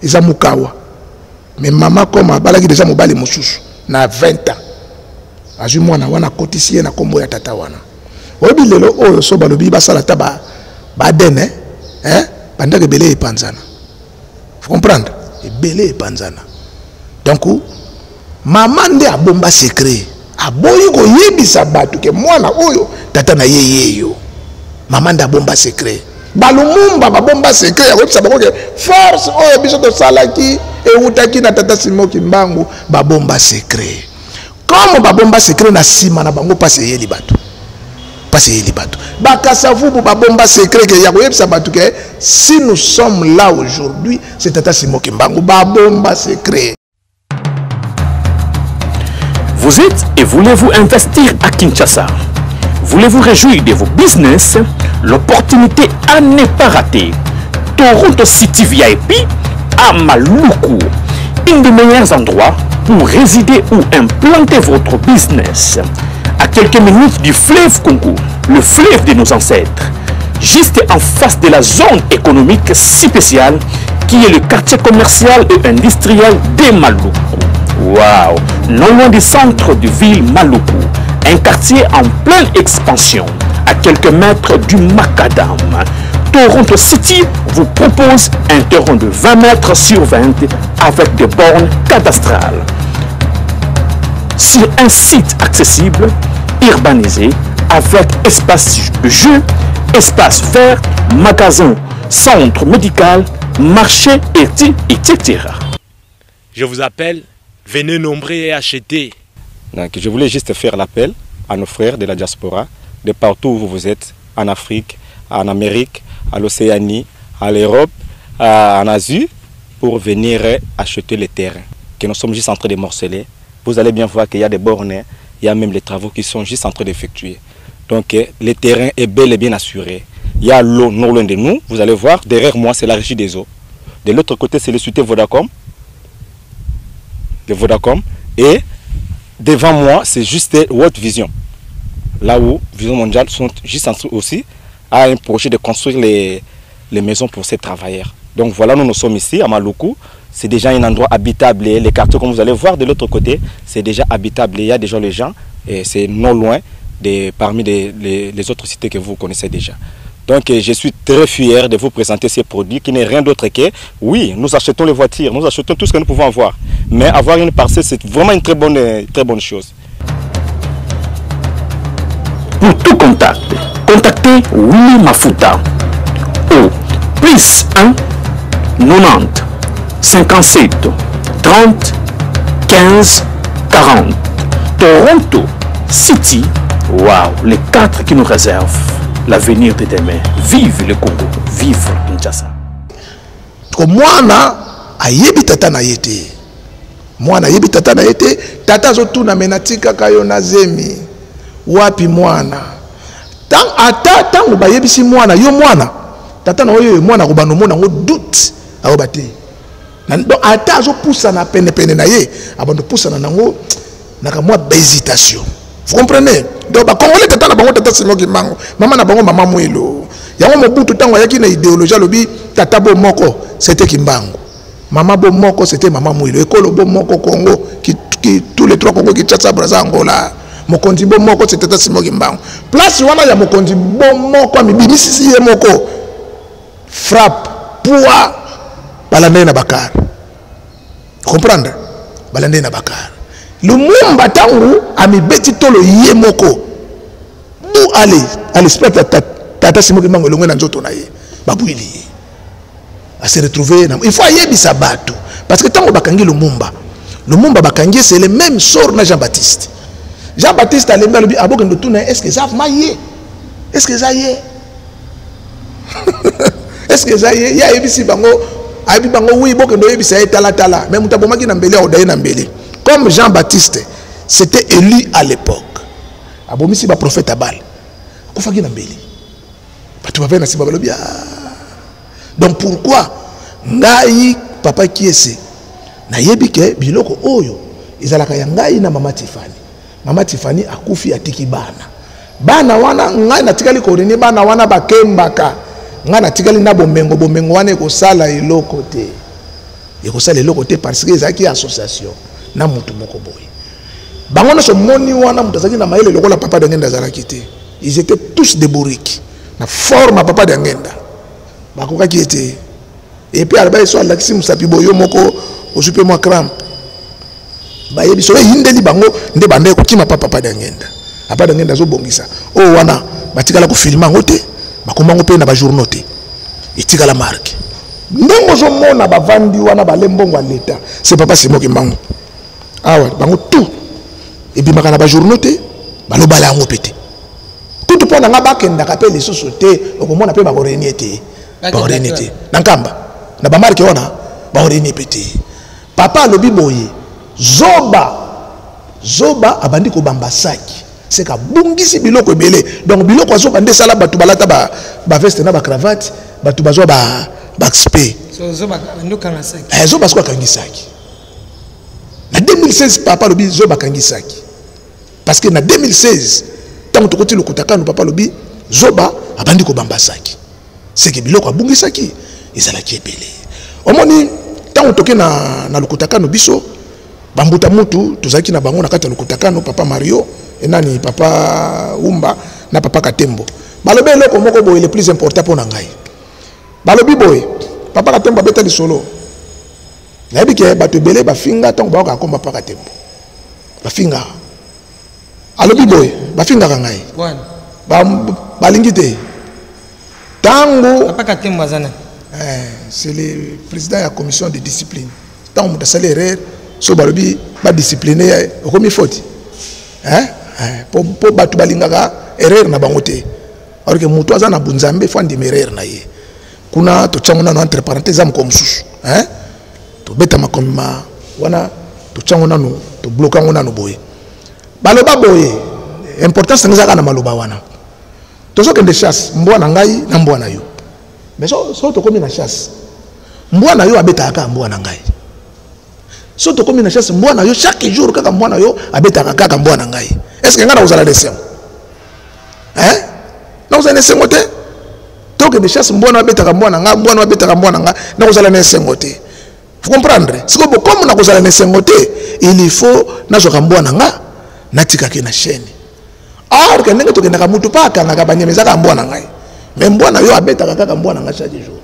eza mukawa. Mais mama koma abalaki deja mobali mosusu na 20 ans, azwi mwana wana, akotisi ye na nkombo ya tata wana. Oyebi lelo oyo so balobi basala ata baadn, eh? Bandako ebele epanzana, faut comprendre, ebele epanzana. Donc mama nde abomba secret, aboyi koyebisa bato ke mwana oyo tata na ye yeyo. Mama nde abomba secret. Balumumba babomba secret ya koyebisa bango ke force oyo biso tosalaki ewutaki na tata Simon Kimbangu. Babomba secret. Comme babomba secret, na nsima na bango mpasi eyeli bato, mpasi eyeli bato. Bakasavubu babomba secret ke ya koyebisa bato ke si nous sommes là aujourd'hui, c'est tata Simon Kimbangu. Babomba secret. Vous êtes et voulez-vous investir à Kinshasa? Voulez-vous réjouir de vos business? L'opportunité à ne pas rater. Toronto City VIP à Maluku. Un des meilleurs endroits pour résider ou implanter votre business. À quelques minutes du fleuve Congo, le fleuve de nos ancêtres. Juste en face de la zone économique si spéciale qui est le quartier commercial et industriel de Maluku. Waouh! Non loin du centre de ville Maluku, un quartier en pleine expansion, à quelques mètres du Macadam. Toronto City vous propose un terrain de 20 mètres sur 20 avec des bornes cadastrales. Sur un site accessible, urbanisé, avec espace de jeu, espace vert, magasin, centre médical, marché, etc. Je vous appelle, venez nombreux et achetez. Donc, je voulais juste faire l'appel à nos frères de la diaspora, de partout où vous êtes, en Afrique, en Amérique, à l'Océanie, à l'Europe, en Asie, pour venir acheter les terrains que nous sommes juste en train de morceler. Vous allez bien voir qu'il y a des bornes, il y a même les travaux qui sont juste en train d'effectuer. Donc le terrain est bel et bien assuré. Il y a l'eau non loin de nous, vous allez voir, derrière moi c'est la régie des eaux. De l'autre côté c'est le cité Vodacom. De Vodacom. Et Devant moi, c'est juste World Vision. Là où Vision Mondiale sont juste en dessous aussi a un projet de construire les, les maisons pour ces travailleurs. Donc voilà, nous nous sommes ici à Maluku. C'est déjà un endroit habitable. Et les quartiers, comme vous allez voir de l'autre côté, c'est déjà habitable. Il y a déjà les gens et c'est non loin de, parmi les, les, les autres cités que vous connaissez déjà. Donc je suis très fier de vous présenter ces produits qui n'est rien d'autre que, oui, nous achetons les voitures, nous achetons tout ce que nous pouvons avoir. Mais avoir une parcelle, c'est vraiment une très bonne, très bonne chose. Pour tout contact, contactez Willy Mafuta au plus 1 90 57 30 15 40. Toronto City, waouh, les quatre qui nous réservent l'avenir de demain. Vive le Congo, vive Kinshasa. Mwana ayebi tata na ye te, mwana ayebi tata na ye te, tata azotuna me natikaka yo na zemi wapi mwana? Ata ntango bayebisi mwana yo mwana tata na oyo mwana akobanda omona yango doute ayoba te. Donc ata azopusana penepene na ye, abanda opusana nango na kamwa bahésitation. Vous comprenez? Donc bakongole tata na bango tata Simon Kimbangu, mama na bango mama Mwilo. Yango Mobutu ntango ayaki na idéologie alobi tata bo moko c'était Kimbangu, mama bo moko c'était mama Mwilo, ekolo bo moko Congo qui, qui, tous les trois Congo, Kinshasa, Brazza, Angola. Mokonzi bo moko c'était tata Simon Kimbangu. Place wana ya mokonzi bo moko amibimisi ye moko frappe poids balanda ye na bakar. Comprendre? Balanda ye na bakar. Lumumba ntango amibeti tolo ye moko bu ale à l'esprit tata Simon Kimbangu elongwe na nzoto na ye, babwili ye a se retrouver na, il faut ayebisa bato parce que ntango bakangi Lumumba, Lumumba bakangi c'est le même sort na Jean-Baptiste. Jean-Baptiste alembi alobi abokende tuna est-ce que eza vraiment ye? Est-ce que eza ye? Est-ce que eza ye? Ye ayebisi bango, ayebi bango oui bokende oyebisa ye tala tala, mais moto abomaki na mbeli aodaye na mbeli. Comme Jean-Baptiste c'était élu à l'époque, abomisi ba prophète Abal, akufaki na mbeli. Bato bavai na nsima balobi ah. Donc pourquoi ngai papa Kiese nayebi ke biloko oyo ezalaka ya ngai na mama Tiffany. Mama Tiffany akufi atiki bana. Bana wana ngai natikali korenie bana wana bakembaka. Ngai natikali na bomengo, bomengo wana ekosala eloko te. Ekosala eloko te parce que ezalaki association na mutu moko boye. Bango nyonso moni wana mutu azalaki na mayele lokola papa Dangenda azalaki te. Ils étaient tous des bourriques. Na forme ya papa Dangenda. Bakokaki ete. Et puis alobaki so alakisi mosapi boyo moko ozwi mpe mwa crampe. Bayebi so eyindeli bango nde banda ekokima pa papa Dangenda. Papa Dangenda azobongisa. Oyo wana batikala kofilme yango te, bakoma yango mpe na ba journaux te. Etikala marque. Ndenge ozomona bavandi wana bale mbongo ya l'État, c'est papa Simon Kimbangu. Awa bango tout ebimaka na ba journaux te, balobala yango pe te. Kutu mpo na nga bakendaka mpe lisusu te, okomona mpe bakorenie te. Bakorenie te. Na Nkamba, na ba marque wana bakorenie pe te. Papa alobi boye, zoba zoba abandi kobamba saki. C'est kabungisi biloko ebele. Donc biloko azoba nde sala bato balata ba ba veste na ba cravate, bato bazwa ba ba xp. So zoba ndokanga saki. Eh zoba siko akangi saki. Na 2016 papa alobi zoba akangi saki. Parce que na 2016 tango tokoti lokuta kanu papa alobi zoba abandi kobamba saki. C'est que biloko abungisaki ezalaki ebele. Omoni tango toke na na lokuta kanu biso bambuta mutu tozalaki na bango na kati ya lokuta kanu papa Mario et nani papa Umba na papa Katembo. Balobi eloko moko boye le plus important pona ngai. Balobi boye papa Katembo abeta lisolo. Nayebi ke bato ebele bafinga ntango bayoka komba papa Katembo. Bafinga. Alobi boye bafingaka ngai. Ba balingi te. Tango papa Katembo azana. Eh, c'est le président de la commission de discipline. Tango moto asali erreur, so balobi ba discipliner okomi faute. Hein? Eh, po po bato balingaka erreur na bango te. Alors que moto aza na bunzambe faut andima erreur na ye. Kuna totyango nano entre parenthèses moko mosusu. Hein? Tobeta makomi ma wana totyango nano tobloka yango nano boye. Baloba boye importance nanga ezalaka na maloba wana. Tozokende chasse mbwa na ngai na mbwa na yo. Mais so so tokomi na chasse mbwa na yo abetaka kaka mbwa na ngai. So tokomi na chasse, mbwa na yo chaque jour kaka mbwa na yo abetaka kaka mbwa na ngai. Est ce que ngai nakozala na esengo? Hein? Nakozala na esengo te. Tokende chasse, mbwa na abetaka mbwa na ngai, mbwa na abetaka mbwa na ngai, nakozala na esengo te. Vous comprendre? Sikoyo bo comme nakozala na esengo te, il faut nazwaka mbwa na nga natikaki na chaîne. Or que ndenge tokendaka mutu pa akangaka banyama ezaka mbwa na ngai. Mais mbwa na yo abetaka kaka mbwa na ngai chaque jour.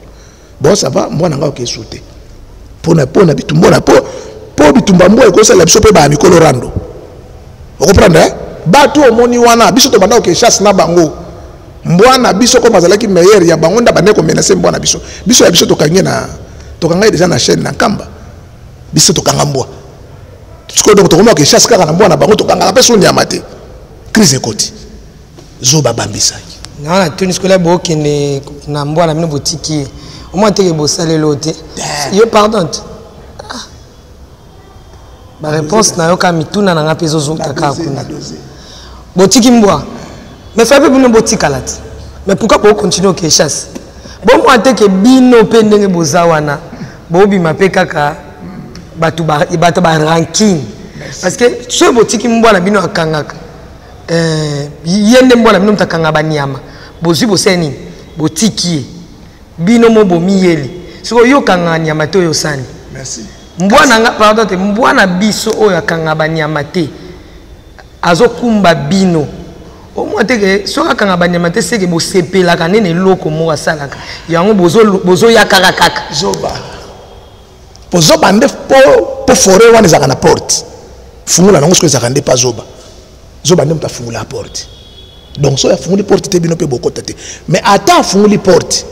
Bon ça va, mbwa na ngai oke sute. Pona pona bitumba na po po bitumba mbwa ekosala biso pe ba mikolo rando. Vous comprenez? Hein? Bato omoni wana biso tobanda oke chasse na bango. Mbwa na biso comme azalaki meilleur ya bango nda bande ko menacer mbwa na biso. Biso ya biso tokangi na tokanga déjà na chaîne na Nkamba. Biso tokanga mbwa. Sikoyo donc tokomi oke chasse kaka na mbwa na bango, tokangaka mpe so nyama te. Crise ekoti. Zoba bambisaki. Na wana tuni sikoyo bokende na mbwa na bino botiki ye. Omwa teke bosalelo te. Yo pardon te. Ah. Ba réponse na yo ka mituna na nga mpe ezozonga kaka kuna. Botiki mbwa. Mais fa mpe bino botikala te. Mais pourquoi bo continuer oke chasse? Bomwa te ke bino mpe ndenge boza wana bobima mpe kaka bato ba bato ba ranking. Parce que soki botiki mbwa na bino akangaka ye nde mbwa na bino moto akanga banyama, bozwi bosali nini? Botiki ye. Bino mo bomiyeli. Sikoyo yo okangaka nyama te oyo osani. Merci. Mbwa na nga, pardon te, mbwa na biso oyo akanga banyama te azokumba bino. Omwa te ke soki akanga banyama te seke bosepelaka nde na eloko moko asalaka yango, bozoya kaka kaka. Zoba. Po zoba nde po forêt wana ezalaka na porte. Fungola nango soki ezalaka nde pa zoba. Zoba nde moto afungola porte. Donc soki afungoli porte te bino mpe bokota te. Mais ata afungoli porte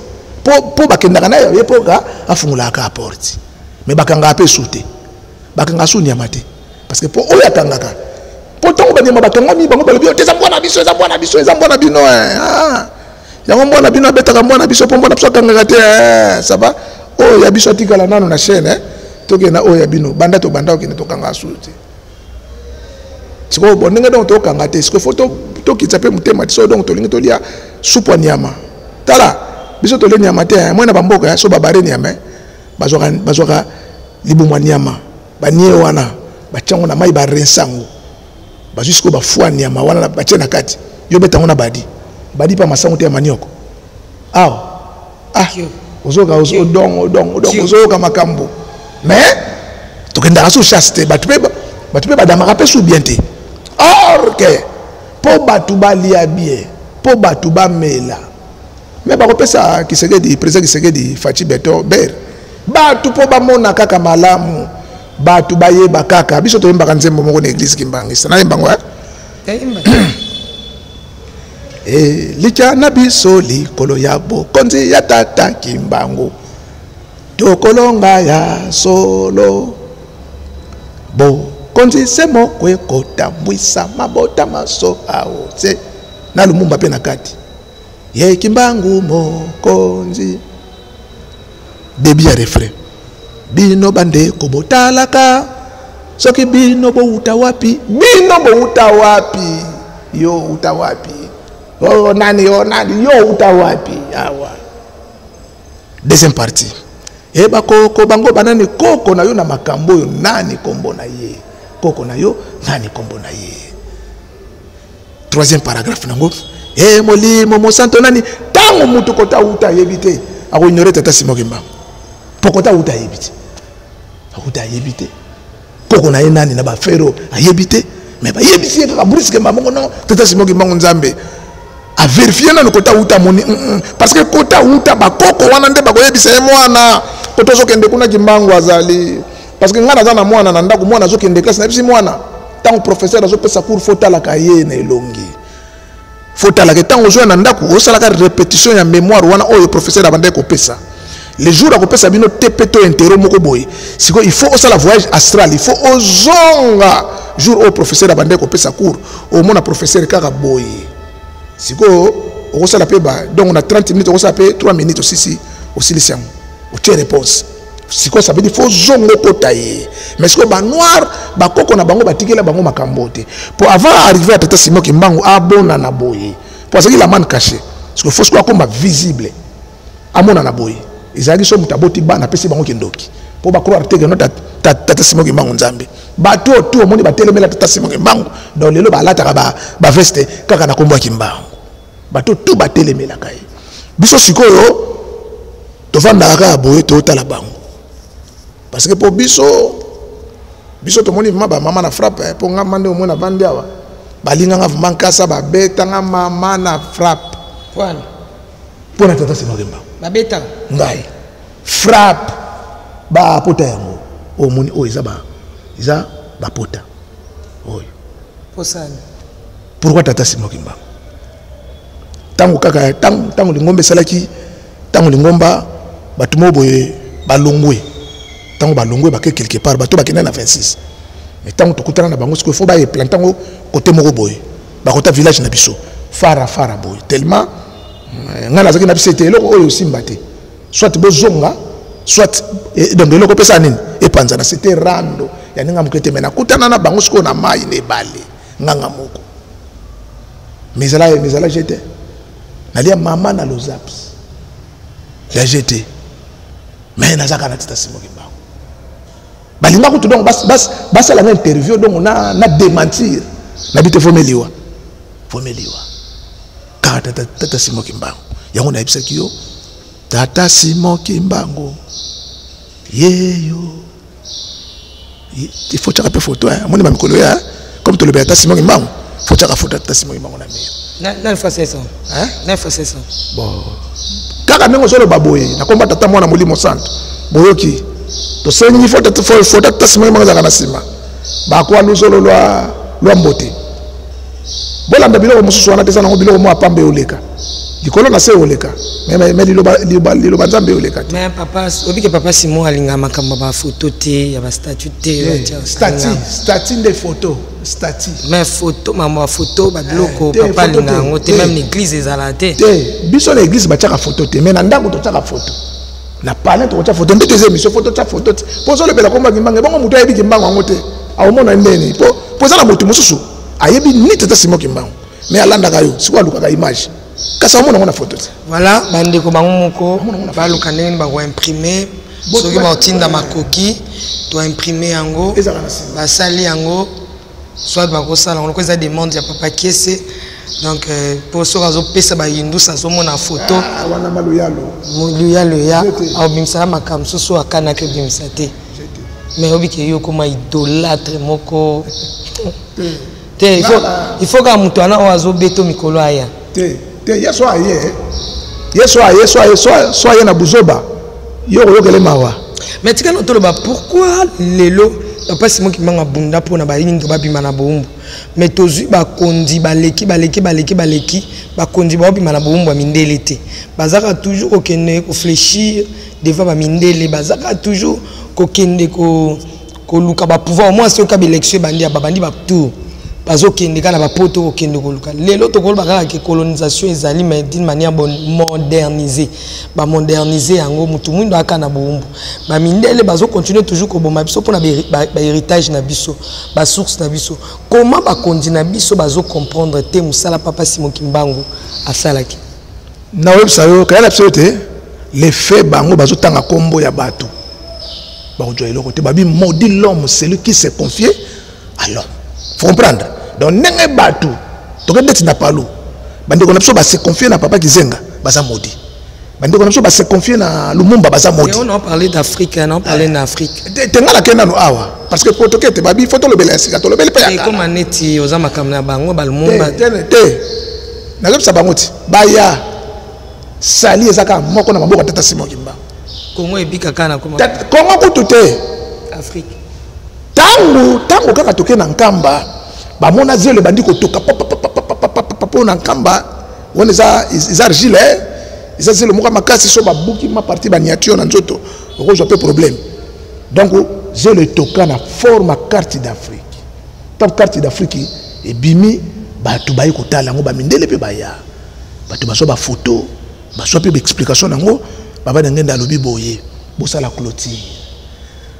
po bakendaka na ye po ka afungolaka kaka porte. Mais bakangaka mpe su te. Bakangaka su nyama te. Parce que po oyo akangaka, po ntango banyama bakangami bango balobi, oh, te eza mbwa na biso, eza mbwa na biso, eza mbwa na bino, eh. Ah. Yango mbwa na bino abetaka mbwa na biso po mbwa na biso akangaka te, eh. Ça va? Oyo ya biso atikala nano na chaîne, eh. Tokende na oyo ya bino, banda tobanda okende tokanga su te. Sikoyo bon ndenge donc tokanga te, sikoyo faut tokitisa mpe motema te. Soki donc tolingi tolia supu ya nyama, tala biso tolie nyama te, eh. Mwana bamboka, eh, so babare nyama, eh. Bazwaka libumu ya nyama, banie wana batia yango na mai, barinse yango, bazwi sikoyo bafua nyama wana batie na kati, yo beta yango na badi badi mpe masango te ya manioko awa. Ah, ozoyoka odong odong odong, ozoyoka makambo. Mais tokendaka so chasse te, bato mpe badamaka mpe su bien te. Or ke mpo bato balia bien, mpo bato bamela, mais bakopesa Tshisekedi, président Tshisekedi, Fatshi Beton ber bato mpo bamona kaka malamu, bato bayeba kaka. Biso toyembaka nzembo moko na église Kimbangisa, nayemba ngo, eh? Elikya na biso likolo ya bokonzi ya tata Kimbangu, tokolonga ya solo. Bokonzi se moko ekotambwisa mabota maso ao se na Lumumba mpe na kati ye Kimbangu mokonzi. Début ya refrain, bino bandeko botalaka soki bino bowuta wapi, bino bowuta wapi, yo uta wapi, oh, nani, oh, nani, yo uta wapi awa. Deuxième partie, e bakoko bango banani, koko na yo na makambo oyo nani kombo na ye, koko na yo nani kombo na ye. Troisième paragraphe nango, e molimo mosanto nani, ntango motu kota uta ayebi te, akoignore tata Simon Kimbangu, po kota uta ayebi te, akuta ayebi te koko na ye nani na bafero ayebi te, mais bayebisi ye kaka brusque mbango, non, tata Simon Kimbangu Nzambe. A vérifier nanu kota uta moni, parce que kota uta bakoko wana nde bakoyebisa ye mwana kota ozokende kuna Kimbangu azali. Parce que ngai naza na mwana na ndako, mwana azokende classe, nayebisi mwana ntango professeur azopesa cours faut talaka ye na elongi, faut talaka ntango ozoya na ndako osalaka répétition ya mémoire wana oyo professeur abandaki kopesa. Le jour akopesa bino TP to interro moko boye, sikoyo il faut osala voyage astral, il faut ozonga jour oyo professeur abandaki kopesa cours, omona professeur kaka boye. Sikoyo okosala pe ba, donc na 30 minutes okosala pe 3 minutes osisi, osilisi yango, otie réponse. Sikoyo ça veut dire faut zongo kota ye. Mais sikoyo ba noir ba koko na bango batikela bango makambo te. Po avant arriver à tata Simon Kimbangu abona na boye. Po azalaki la manne cachée. Sikoyo faut sikoyo akoma visible. Amona na boye. Ezalaki so moto aboti bana apesi bango kindoki. Po ba croire te que non Tata Simon Kimbangu Nzambe. Bato oyo tu omoni batelemela Tata Simon Kimbangu, donc lelo balataka ba veste kaka na kombo ya Kimbangu. Bato tu batelemelaka ye. Biso sikoyo tovandaka kaka boye, totala bango. Parce que po biso, biso tomoni vraiment ba mama na frappe, hein, po nga mande omona na vandi awa. Balinganga vraiment nkasa, babetanga mama na frappe. Voilà. Po na Tata Simon Kimbangu. Babeta. Ngai. Frappe. Ba pota yango. Omoni oyo eza ba, eza ba pota. Oyo. Posani. Pourquoi Tata Simon Kimbangu? Tango kaka, tango, tango lingomba esalaki, tango lingomba bato moko boye balongwe. Tango balongwe bake quelque part, bato bakenda na 26. Mais tango tokutana na bango sikoyo, faut ba implanter yango côté moko boye. Bakota village na biso. Fara fara boye. Tellement nga nazalaki na biso ete eloko oyo osimba te. Soit bozonga, soit, eh, donc eloko pesa nini? Epanzana, c'était rando. Ya ninga moke te, mais nakutana na bango sikoyo na mayi na ebale. Nganga moko. Mais ezala, mais ezala jete. Nalia mama na lozaps. Ya jete. Mais nazaka na Tata Simon Kimbangu. Balinga kutu donc bas, bas, basala nga interview donc na, na démentir. Na bite fo meliwa. Fo meliwa. Kaka tata, Tata Simon Kimbangu. Yango nayebisaki yo Tata Simon Kimbangu. Yeyo. Il faut tchaka pe photo hein. Moni ba mikolo ya comme to le Tata Simon Kimbangu. Faut tchaka photo Tata Simon Kimbangu na mur. Na, na fois 500. Hein? Na fois 500. Bon. Kaka ndenge ozoloba boye, na komba tata mwana molimo santo. Boyoki. Tosengi faut tata, faut, faut tata Simon Kimbangu azalaka na nsima. Bakwa luzolo lwa, lwa mbote. Bolanda biloko mosusu wana te, eza nango biloko mwa pambe oleka. Likolo na se oleka. Mais, mais, mais liloba, liloba, liloba Nzambe oleka te. Mais papa, obike papa Simon alinga makambo ba photo te, ya ba statut te, Eh, ba tia, statut, alinga. statut nde photo, statut. Mais photo, makambo ya photo, ba biloko, Eh, te, papa photo alinga te, yango te, te. même l'église ezala te. Te, biso na église batiaka photo te, mais na ndako totiaka photo. Na palais tokotia photo, nde toza émission photo, tia photo te. Po ozolobela komba Kimbangu, ebongo moto ayebi Kimbangu yango te. Aomona ndeni. Po, po eza na moto mosusu ayebi ni Tata Simon Kimbangu, mais alandaka yo, sikoyo alukaka image. Kasi aomona yango na photo te. Voilà, bandeko bango moko Aomona yango na photo. baluka ndenge nini bako imprimer, Bo- soki ba- baotinda makoki, to imprimer yango, Ezalaka na nsima. basali yango, soit bakosala yango, lokola eza demande ya papa Kiese. Donc, po soki azopesa ba hindous, azomona photo. Ah, wana maluyalo. Moluyalo ya, Jete. aobimisaka makambo mosusu akanaki obimisa te. Mais oyebi ke yo okoma idolâtre moko. Te, il faut, il faut kaka moto wana oyo azobeta mikolo aya. Te, te, ye so aye. Ye so aye, so aye, so, so aye na buzoba. Yo koyokele mawa. Mais tika na toloba pourquoi lelo papa Simon Kimbangu abunda mpona bayindo babima na bowumbu. Mais tozwi bakonzi baleki, baleki, baleki, baleki, bakonzi baobima na bowumbu ya mindele te. Bazaka toujours kokende kofléchir devant ba mindele, bazaka toujours kokende koluka ba pouvoir. Au moins soki ba élection ebandi ya babandi ba tour, bazokende kaka na bapoto kokende koluka. Lelo tokoloba kaka ke colonisation ezali, mais d'une manière modernisée. Ba moderniser yango, mutu mwindo aka na bowumbu. Ba mindele bazo continuer toujours koboma biso mpona ba héritage na biso, ba source na biso. Comment bakonzi na biso bazo comprendre te mosala papa Simon Kimbangu asalaki? Na oyebisa yo, kaya na biso te, les faits bango bazotanga kombo ya bato. Bakozwa eloko te, babi maudit l'homme celui qui s'est confié à l'homme. Faut comprendre. Donc ndenge bato toke ndeti na palu, bandeko na biso ba se confier na papa Kizenga, baza maudit. Bandeko na biso ba se confier na Lumumba, baza maudit. Et on en parlait d'Afrique, on en parlait d'Afrique. Te, te nga na kenda no awa parce que po toke te babi faut tolobela esika, tolobeli pe ya Et kala. comme neti oza makambo na bango ba Lumumba. Te, te, te. Nazobisa bango ti baya sali ezaka moko na maboko ya Tata Simon Kimbangu. Congo ebika kaka na koma. Tata, Congo kutu te. Afrique. Tango, tango kaka toke na Nkamba, bamona zelo ebandi kotoka, pa, pa, pa, pa, pa, pa, pa, pa, pa, pa, na Nkamba, wana eza, eza argile, eh? Eza zelo moko ya makasi, so babuki ma partie ba niatio na nzoto, okozwa pe problème. Donc zelo etoka na forme ya carte d'Afrique. Tant carte d'Afrique ebimi, bato baye kotala yango, ba mindele pe baya. Bato bazwa ba photo, bazwa pe ba explication nango, baba na ngenda alobi boye, bosala clôture.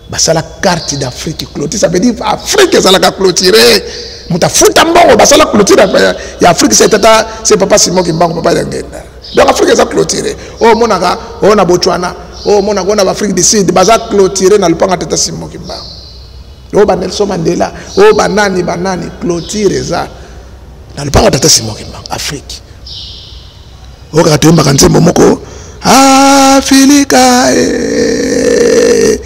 Basala carte d'Afrique clôture, ça veut dire Afrique ezalaka clôturée. Moto afuta mbongo, basala clôture ya Afrique, c'est tata, c'est papa Simon Kimbangu, papa ya ngenda. Donc Afrique eza clôturée. Oh monaka, oh na Botswana, oh monaka, oh na Afrique du Sud, baza clôturée na lupanga tata Simon Kimbangu. Oyo ba Nelson Mandela, oyo banani banani, clôture eza na lopango tata Simon Kimbangu, Afrique. Oyo kaka toyembaka nzembo moko Afilika eh.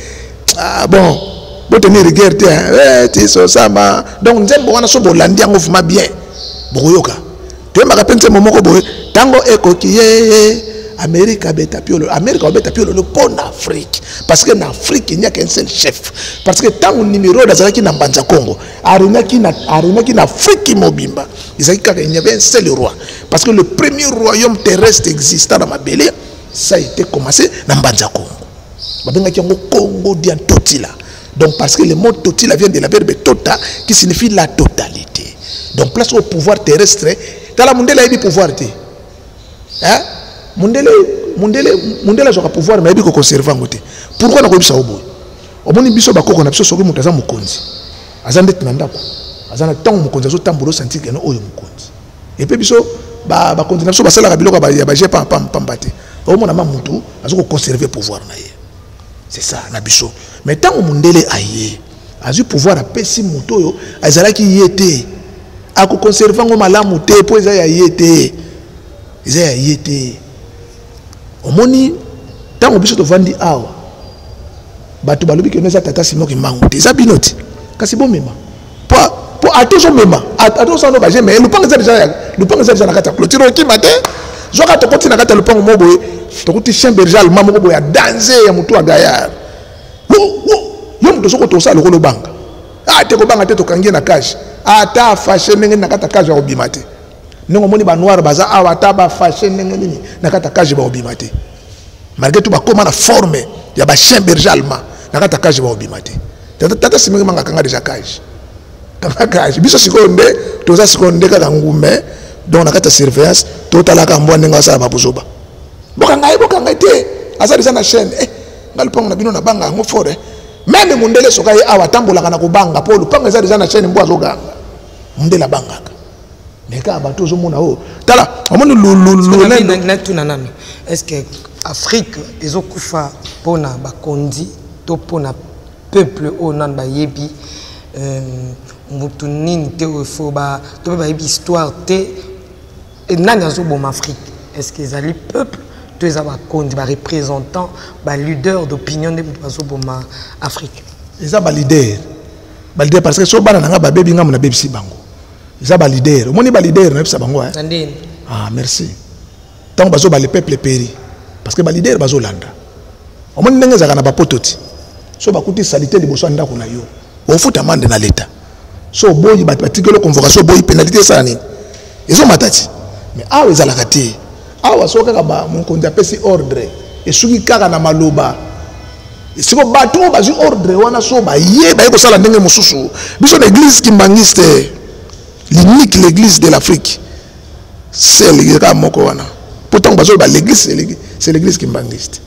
Ah, bon, botenir rigueur te, eh, tisosama. Donc nzembo wana so bolandi yango vraiment bien, bokoyoka. Toyembaka mpe nzembo moko boye, ntango ekoki ye Amérique abeta piolo, Amérique abeta piolo mpo na Afrique, parce que na Afrique il n'y a qu'un seul chef, parce que ntango Nimrod azalaki na Mbanza Congo, arenaki na, arenaki na Afrique mobimba, ezalaki kaka il n'y avait un seul roi, parce que le premier royaume terrestre existant na mabele, ça a été commencé na Mbanza Congo. Babengaki yango Congo dia Ntotila. Donc parce que le mot Totila vient de la verbe tota qui signifie la totalité. Donc place au pouvoir terrestre, tala mundele ayebi pouvoir te. Hein? Mundele, mundele, mundele azwaka pouvoir mais ayebi ko conserver yango te. Pourquoi nakoyebisa yo boye? Omoni biso bakoko na biso soki moto aza mokonzi, aza ndeti na ndako, aza na ntango mokonzi azotambola osanti keno oyo mokonzi. Et puis biso bakonzi na biso basalaka biloko ya ba jeu pamba pamba te. Omona ma motu azo ko conserver pouvoir na ye. C'est ça na biso. Mais ntango mundele aye, azwi pouvoir apesi moto oyo azalaki ye te, akoconserve yango malamu te mpo eza ya ye te, eza ya ye te. Omoni ntango biso tovandi awa, bato balobi ke eza tata Simon Kimbangu te, eza bino te, kasi bomema po po ata ozomema, ata osala no baje, mais lopango eza deja, lopango eza deja na kati ya clôture, okima te. Zwaka tokoti na kati ya lopango moko boye, tokoti chien berger allemand moko boye ya danger ya motu ya gaillard. Yo moto soko tosala lokola obanga, ah te kobanga te, tokangi ye na cage, ata afashe ndenge na kati ya cage akobima te. Ndenge omoni ba noir baza awa, ata bafashe ndenge nini na kati ya cage bakobima te, malgré tout bakóma na forme ya ba chien berger allemand, na kati ya cage bakobima te. Tata Simon Kimbangu akanga déjà cage, kanga cage. Biso sikoyo nde toza sikoyo nde kaka ngume, donc na kati ya surveillance totalaka mbwa ndenge asala babuzoba, bokanga ye, bokanga ye te, aza déjà na chaîne. Nga lopango na bino na banga yango fort, eh. Même mundele soka ye awa atambolaka na kobanga mpo lopango eza déjà na chaîne, mbwa azoganga, mundele abangaka. Mais kaka bato ozomona oyo, tala omoni lolendo. Natuna nano, est ce que Afrique ezokufa mpona bakonzi to mpona peuple oyo nano bayebi motu nini te, oyo fo to mpe bayebi histoire te? Nani azoboma Afrique? Est ce que ezali peuple to eza bakonzi, bareprésentant, baleader d'opinion nde moto bazoboma Afrique? Eza baleader, baleader, parce que so bana na nga babebi, ngambo nabebisi bango, eza baleader. Omoni baleader, nayebisa bango, eh? Na ndeni? Ah, merci. Ntango bazoba le peuple péri, parce que baleader bazolanda. Omoni ndenge ezalaka na bapoto ti so bakuti salite liboso ya ndako na yo, ofuta amende na leta. So oboyi, bato batikeli convocation, oboyi, pénalité esala nini? Ezomata ti. Mais awa ezalaka te. Awa so kaka mokonzi apesi ordre, esuki kaka na maloba. Siko bato oyo bazwi ordre wana, so baye, baye kosala ndenge mosusu. Biso na église kimbangiste, l'unique l'église de l'Afrique, c'est l'église kaka moko wana. Po ntango bazoloba l'église, c'est l'église kimbangiste.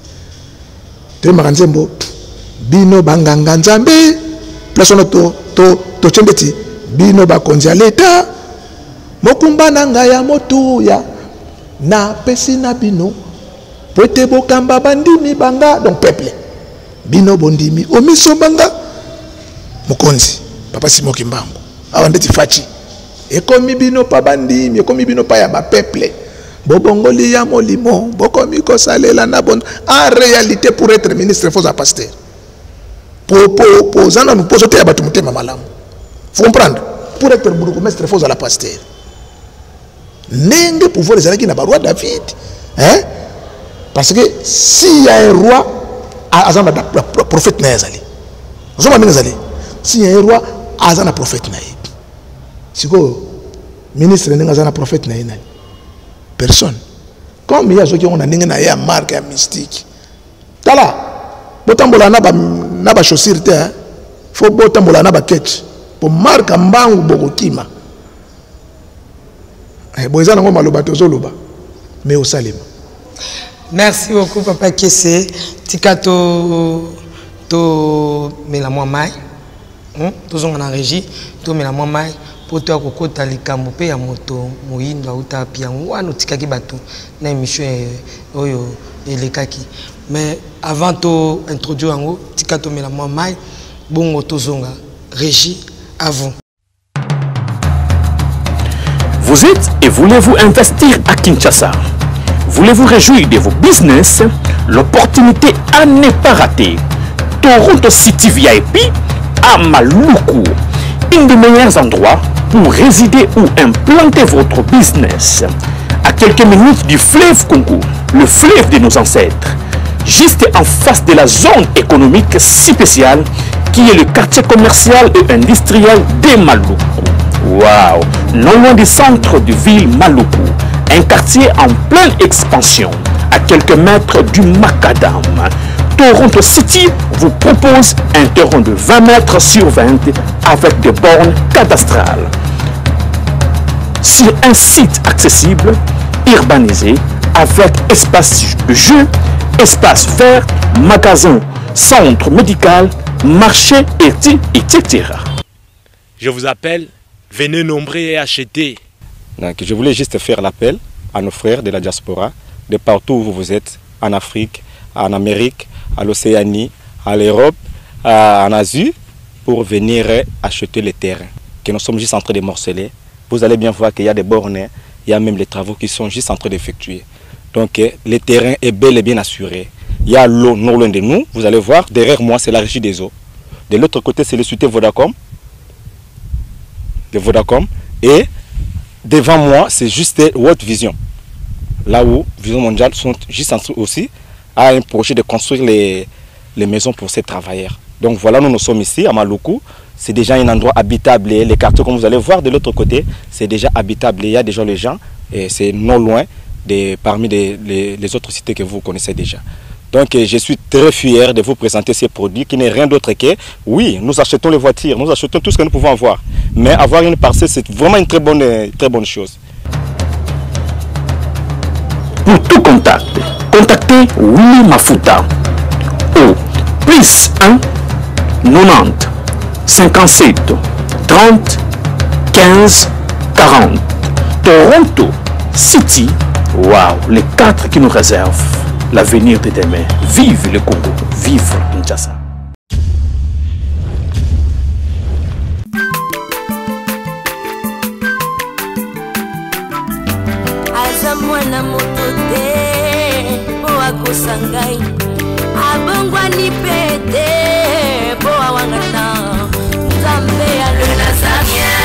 Toyembaka nzembo bino banganga nzambe, place wana totie ndeti bino bakonzi ya leta, mokumba na ngai ya motuya napesi na bino po ete bokamba bandimi banga, donc peuple bino bondimi omiso banga. Mokonzi papa Simon Kimbangu awa ndeti faci ekomi bino pa bandimi, ekomi bino pa ya bapeuple, bobongoli ya molimo, bokomi kosalela na bon. En réalité, pour être ministre, faut pasteur, po oza nanu mpo ozoteya bato motema malamu. Faut comprendre, pour être bourgmestre, faut ozala pasteur. Ndenge pouvoir ezalaki na baroi David, hein? Parce que s'il y a un roi, aza na prophète na ye, azali ozomba ndenge ezali. S'il y a un roi, aza na prophète na ye. Sikoyo ministre ndenge aza na prophète na ye, nani? Personne. Comme ye azwaki yango na ndenge na ye ya marque ya mystique. Tala, botambola na bachaussure te, hein? Fo botambola na baketch po marque mbangu bokokima. Bo eza nango maloba tozoloba, mais osalema. Merci beaucoup papa Kese. Tika to tomela mwa mai, Tozonga na régie, tomela mwa mai mpo toya kokota likambo mpe ya moto moyindo auta api yango wana otikaki bato na émission oyo elekaki. Mais avant to introduire yango, tika tomela mwa mai, bongo tozonga. Régie, à vous. Vous êtes et voulez-vous investir à Kinshasa? Voulez-vous réjouir de vos business? L'opportunité à ne pas rater. Toronto City VIP à Maluku. Un des meilleurs endroits pour résider ou implanter votre business. À quelques minutes du fleuve Congo, le fleuve de nos ancêtres. Juste en face de la zone économique si spéciale qui est le quartier commercial et industriel de Maluku. Waouh! Non loin du centre de ville Maluku, un quartier en pleine expansion, à quelques mètres du Macadam. Toronto City vous propose un terrain de 20 mètres sur 20 avec des bornes cadastrales. Sur un site accessible, urbanisé, avec espace de jeu, espace vert, magasin, centre médical, marché, etc. Je vous appelle, venez nombreux et acheter. Donc, je voulais juste faire l'appel à nos frères de la diaspora, de partout où vous êtes, en Afrique, en Amérique, à l'Océanie, à l'Europe, en Asie, pour venir acheter les terrains que nous sommes juste en train de morceler. Vous allez bien voir qu'il y a des bornes, il y a même les travaux qui sont juste en train d'effectuer. Donc le terrain est bel et bien assuré. Il y a l'eau non loin de nous, vous allez voir, derrière moi c'est la régie des eaux. De l'autre côté c'est le cité Vodacom, de Vodacom. Et devant moi c'est juste World Vision. Là où Vision Mondiale sont juste en dessous aussi a un projet de construire les maisons pour ces travailleurs. Donc voilà, nous sommes ici à Maluku. C'est déjà un endroit habitable. Les quartiers, comme vous allez voir de l'autre côté, c'est déjà habitable. Il y a déjà les gens et c'est non loin de, parmi les autres cités que vous connaissez déjà. Donc je suis très fier de vous présenter ces produits qui n'est rien d'autre que, oui, nous achetons les voitures, nous achetons tout ce que nous pouvons avoir. Mais avoir une parcelle, c'est vraiment une très bonne chose. Pour tout contact, contactez Willy Mafuta au plus 1 90 57 30 15 40. Toronto City, waouh, les quatre qui nous réservent l'avenir de demain. Vive le Congo, vive Kinshasa. Aza mwana moto te po akosa ngai, abongwani pe te po awangana nzambe alonasa.